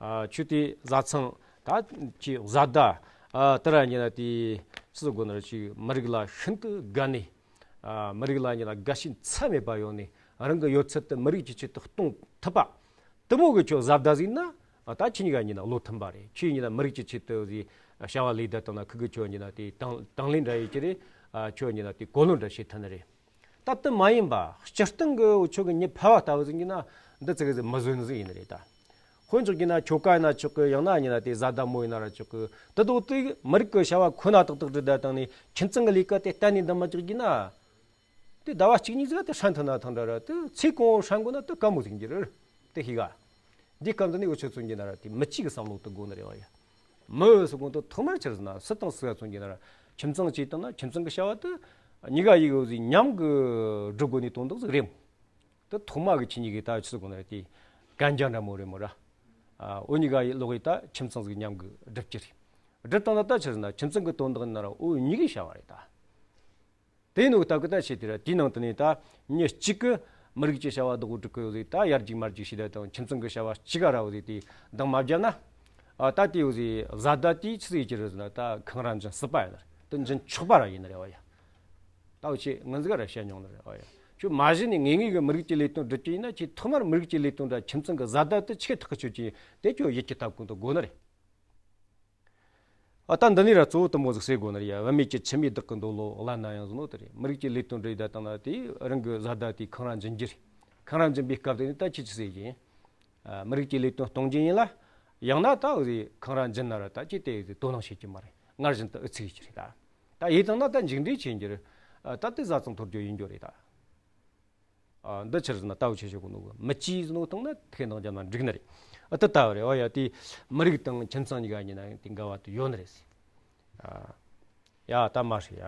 ཨ། ཁྱོད་དེ་བཟའ་ཚང་ད་ཁྱོད་བཟའ་ཟླ། ཨ། དེ་ར་གཉིས་ན་དེ་ཅི་ཟེར་དགོས་ནི་རེད། ཅིག་མི་རིགས་ལ་ཤིན་ཏུ་དགའ་ནས། ཨ། མི་རིགས་ལ་གཉིས་ན་དགའ་ཞེན་ཚད་མེད་པ་ཡོད་ནས། རང་གི་ཡོད་ཚད་དེ་མི་རིགས་ཀྱི་ཆེད་དུ་གཏོང་ཐུབ་པ། དེ་མོ་གི་ཁྱོད་བཟའ་ཟླ་ཟིག་ན། ཨ། ད་ཁྱེད་གཉིས་ཀ་གཉིས་ན་བློ་མཐུན་པ་རེད། ཁྱོད་གཉིས་ན་མི་རིགས་ཀྱི་ཆེད་དུ་ཟིག་བྱ་བ་ལས་བསྡད་བཏང་ན། ཁུ་གིས་ཁྱོད་གཉིས་ན་དེ་དང་དང་ལེན་འདྲ་ཡེད་ཀྱི་རེད། ཨ། ཁྱོད་གཉིས་ན་དེ་གོ་ལོན་འདྲ་བྱེད་ཐུབ་ནི་རེད། ད་དེ་མ་ཡིན་པ་སྤྱིར་བཏང་གི་འུ་ཆོ་གི་མྱི་ཕལ་བ་ལྟ་བུ་ཟིག་ཡིན་ན་འདི་ཙི་གེ་ཟིག་མི་བཟོད་ནི་ཟིག་ཡིན་ནི་རེད་ད། དཔེ་འཇོག་རྒྱུ་ན་ཁྱོ་ག་ཡིན་ན་ཆོག་གི། ཡང་ན་ཡིན་ན་དེ་བཟའ་ཟླ་མོ་ཡིན་ན་ར་ཆོག་གི། དེ་དོག་དེ་མི་རིགས་ཀྱི་བྱ་བ་ཁོ་ན་ཏག་ཏག་སྒྲུབ་བསྡད་བཏང་ནས་ཁྱིམ་ཚང་གི་ལས་ཀ་དེ་གཏན་ནས་འདང་མ་རྒྱག་རྒྱུ་ན། དེ་ཟླ་བ་གཅིག་གཉིས་ཟིག་དེ་ཧྲན་ཐུབ་ན་ཐང་འདྲ་ར། དེ་ཚེ་གང་བོ་ཧྲན་དགོས་ན་དེ་དཀའ་མོ་ཟིག་ཡིན་རྒྱུ་རེད། དེ་ཤེས་ག་འདི་སྐབས་འདི་ནས་འུ་ཆོ་ཚོ་གཉིས་ན་ར་དེ་མི་གཅིག་གི་བསམ་བློ་དེ་དགོས་ནི་རེད་བ་ཡ། མི་ཟེར་གོ་ནོ་དེ་ཐོག་མར་ཆི་རེད་ཟེར་ན། སུ་དང་སུ་ག་ཚོ་གཉིས་ན་ར་ཁྱིམ་ཚང་གཅིག་བཏང་ན་ཁྱིམ་ཚང་གི་བྱ་བ་དེ་གཉིས་ཀ་ཡི་གེ་ཟིག་མཉམ་གི་སྒྲུབ་དགོས་ནི་དོན་དག་ཟིག་རེད་མོ། དེ་ཐོག་མ་གི་ཁྱེད་གཉིས་ཀྱི་ད་ཆི་ཟེར་གོ་ནི་རེད། དེ་གན་རྒྱ་འདྲ་མོ་རེད་མོ་ར། ཨ། འུ་གཉིས་ཀ་ཡི་ལོག་ཡི་ད་ཁྱིམ་ཚང་ཟིག་མཉམ་གི་སྒྲུབ་རྒྱུ་རེད། སྒྲུབ་བཏང་ན་ད་ཆི་རེད་ཟེར་ན་ཁྱིམ་ཚང་གི་དོན་དག་ཡིན་ན་ར་འུ་གཉིས་ཀྱི་བྱ་བ་རེད་ད། དེ་ནོ་སྟབས་གི་ད་བྱས་དེ་ར། དེའི་ནང་དུ་ནས་ད་མྱི་གཅིག་གི་མི་རིགས་ཀྱི་བྱ་བ་བདག་པོ་སྒྲུབ་གི་ཡོད་ཟིག་ད་ཡར་རྒྱུག་མར་རྒྱུག་བྱས་བསྡད་དང་། ཁྱིམ་ཚང་གི་བྱ་བ་གཅིག་ག་ར་ཡོད་ཟིག་དེ་འདང་མ་བརྒྱབ་ན། ཨ། ད་དེ་ཡོད་ཟིག་བཟའ་ཟླ་དེ་ཆི་ཟིག་ཡེད་རྒྱུ་རེད་ཟེར་ན། ད་འཁང་ར་འཇིན་སྲིད་པ་ཡིན་ནི་རེད། དེ་འཇིན་ཆོག་པ་ར་ཡིན་ནི་རེད་བ་ཡ། ད་འུ་ཆོས་ངན་ཟིག་ར་བཤད་མྱོང་ནི་རེད་བ་ཡ། ཁྱོད་མ་གཞི་ནས་ངེས་ངེས་གི་མི་རིགས་ཀྱི་ལས་དོན་སྒྲུབ་རྒྱུ་ཡིན་ན། ཁྱོས་ཐོག་མར་མི་རིགས་ཀྱི་ལས་དོན་ར་ཁྱིམ་ཚང་གི་བཟའ་ཟླ་དེ་ཆི་གི་ཐག་གི་ཆོད་རྒྱུ་ཡིན། དེ་ཁྱོད་ཡིད་ཀྱི་ཐག་གོང་དུ་དགོས་ནི་རེད། ཨ། ད་འདི་ནས་ར་གཙོ་བོ་དེ་མོ་ཟིག་ཟེར་དགོས་ནི་རེད་ཡ། བུད་མེད་ཀྱི་ཁྱིམ་མིས་བདག་གི་འདོད་བློ་ལན་ན་ཡང་ཟེར་ནོ་དེ་རེད། མི་རིགས་ཀྱི་ལས་དོན་སྒྲུབ་བསྡད་བཏང་ན་དེ་རང་གི་བཟའ་ཟླ་དེ་འཁང་ར་འཇིན་རྒྱུ་རེད། འཁང་ར་འཇིན་པའི་སྐབས་དེ་ནས་ད་ཁྱོས་ཆི་ཟེར་རྒྱུ་ཡིན། ཨ། མི་རིགས་ཀྱི་ལས་དོན་གཏོང་རྒྱུ་ཡིན་ལ། ཡང་ན་ད་འུ་ཟིག་འཁང་ར་འཇིན་ན་ར་ད་ཁྱོས་དེ་དོ་སྣང་བྱེད་རྒྱུ་མ་རེད། སྔར་བཞིན་དུ་ཨུ་ཚུགས་ཡེད་རྒྱུ་རེད་ད། ད་ཡེད་བཏང་ན་ད་མཇུག་འབྲས་ཆེ་རྒྱུ་རེད། ཨ། ད་དེ་བཟའ་ཚང་འཐོར་རྒྱུ་ཡིན་རྒྱུ་རེད་ད། ཨ། འདི་ཆི་རེད་ཟེར་ན་ལྟ་བུ་ཆེ་ཆེ་གོ་ནོ་གི་མི་གཅིག་ཟེར་ནོ་བཏང་ན་ཁེ་འདང་རྒྱབ་ན་འགྲིག་ནི་རེད། ཨ། དེ་ལྟ་བུ་རེད་བ་ཡ། དེ་མི་རིགས་དང་ཁྱིམ་ཚང་གཉིས་ཀ་ཡིན་ན་དེ་འགལ་བ་དེ་ཡོད་ནི་རེད་ཟེར། ཨ། ཡ། ད་མ་ཧྲི་ཡ།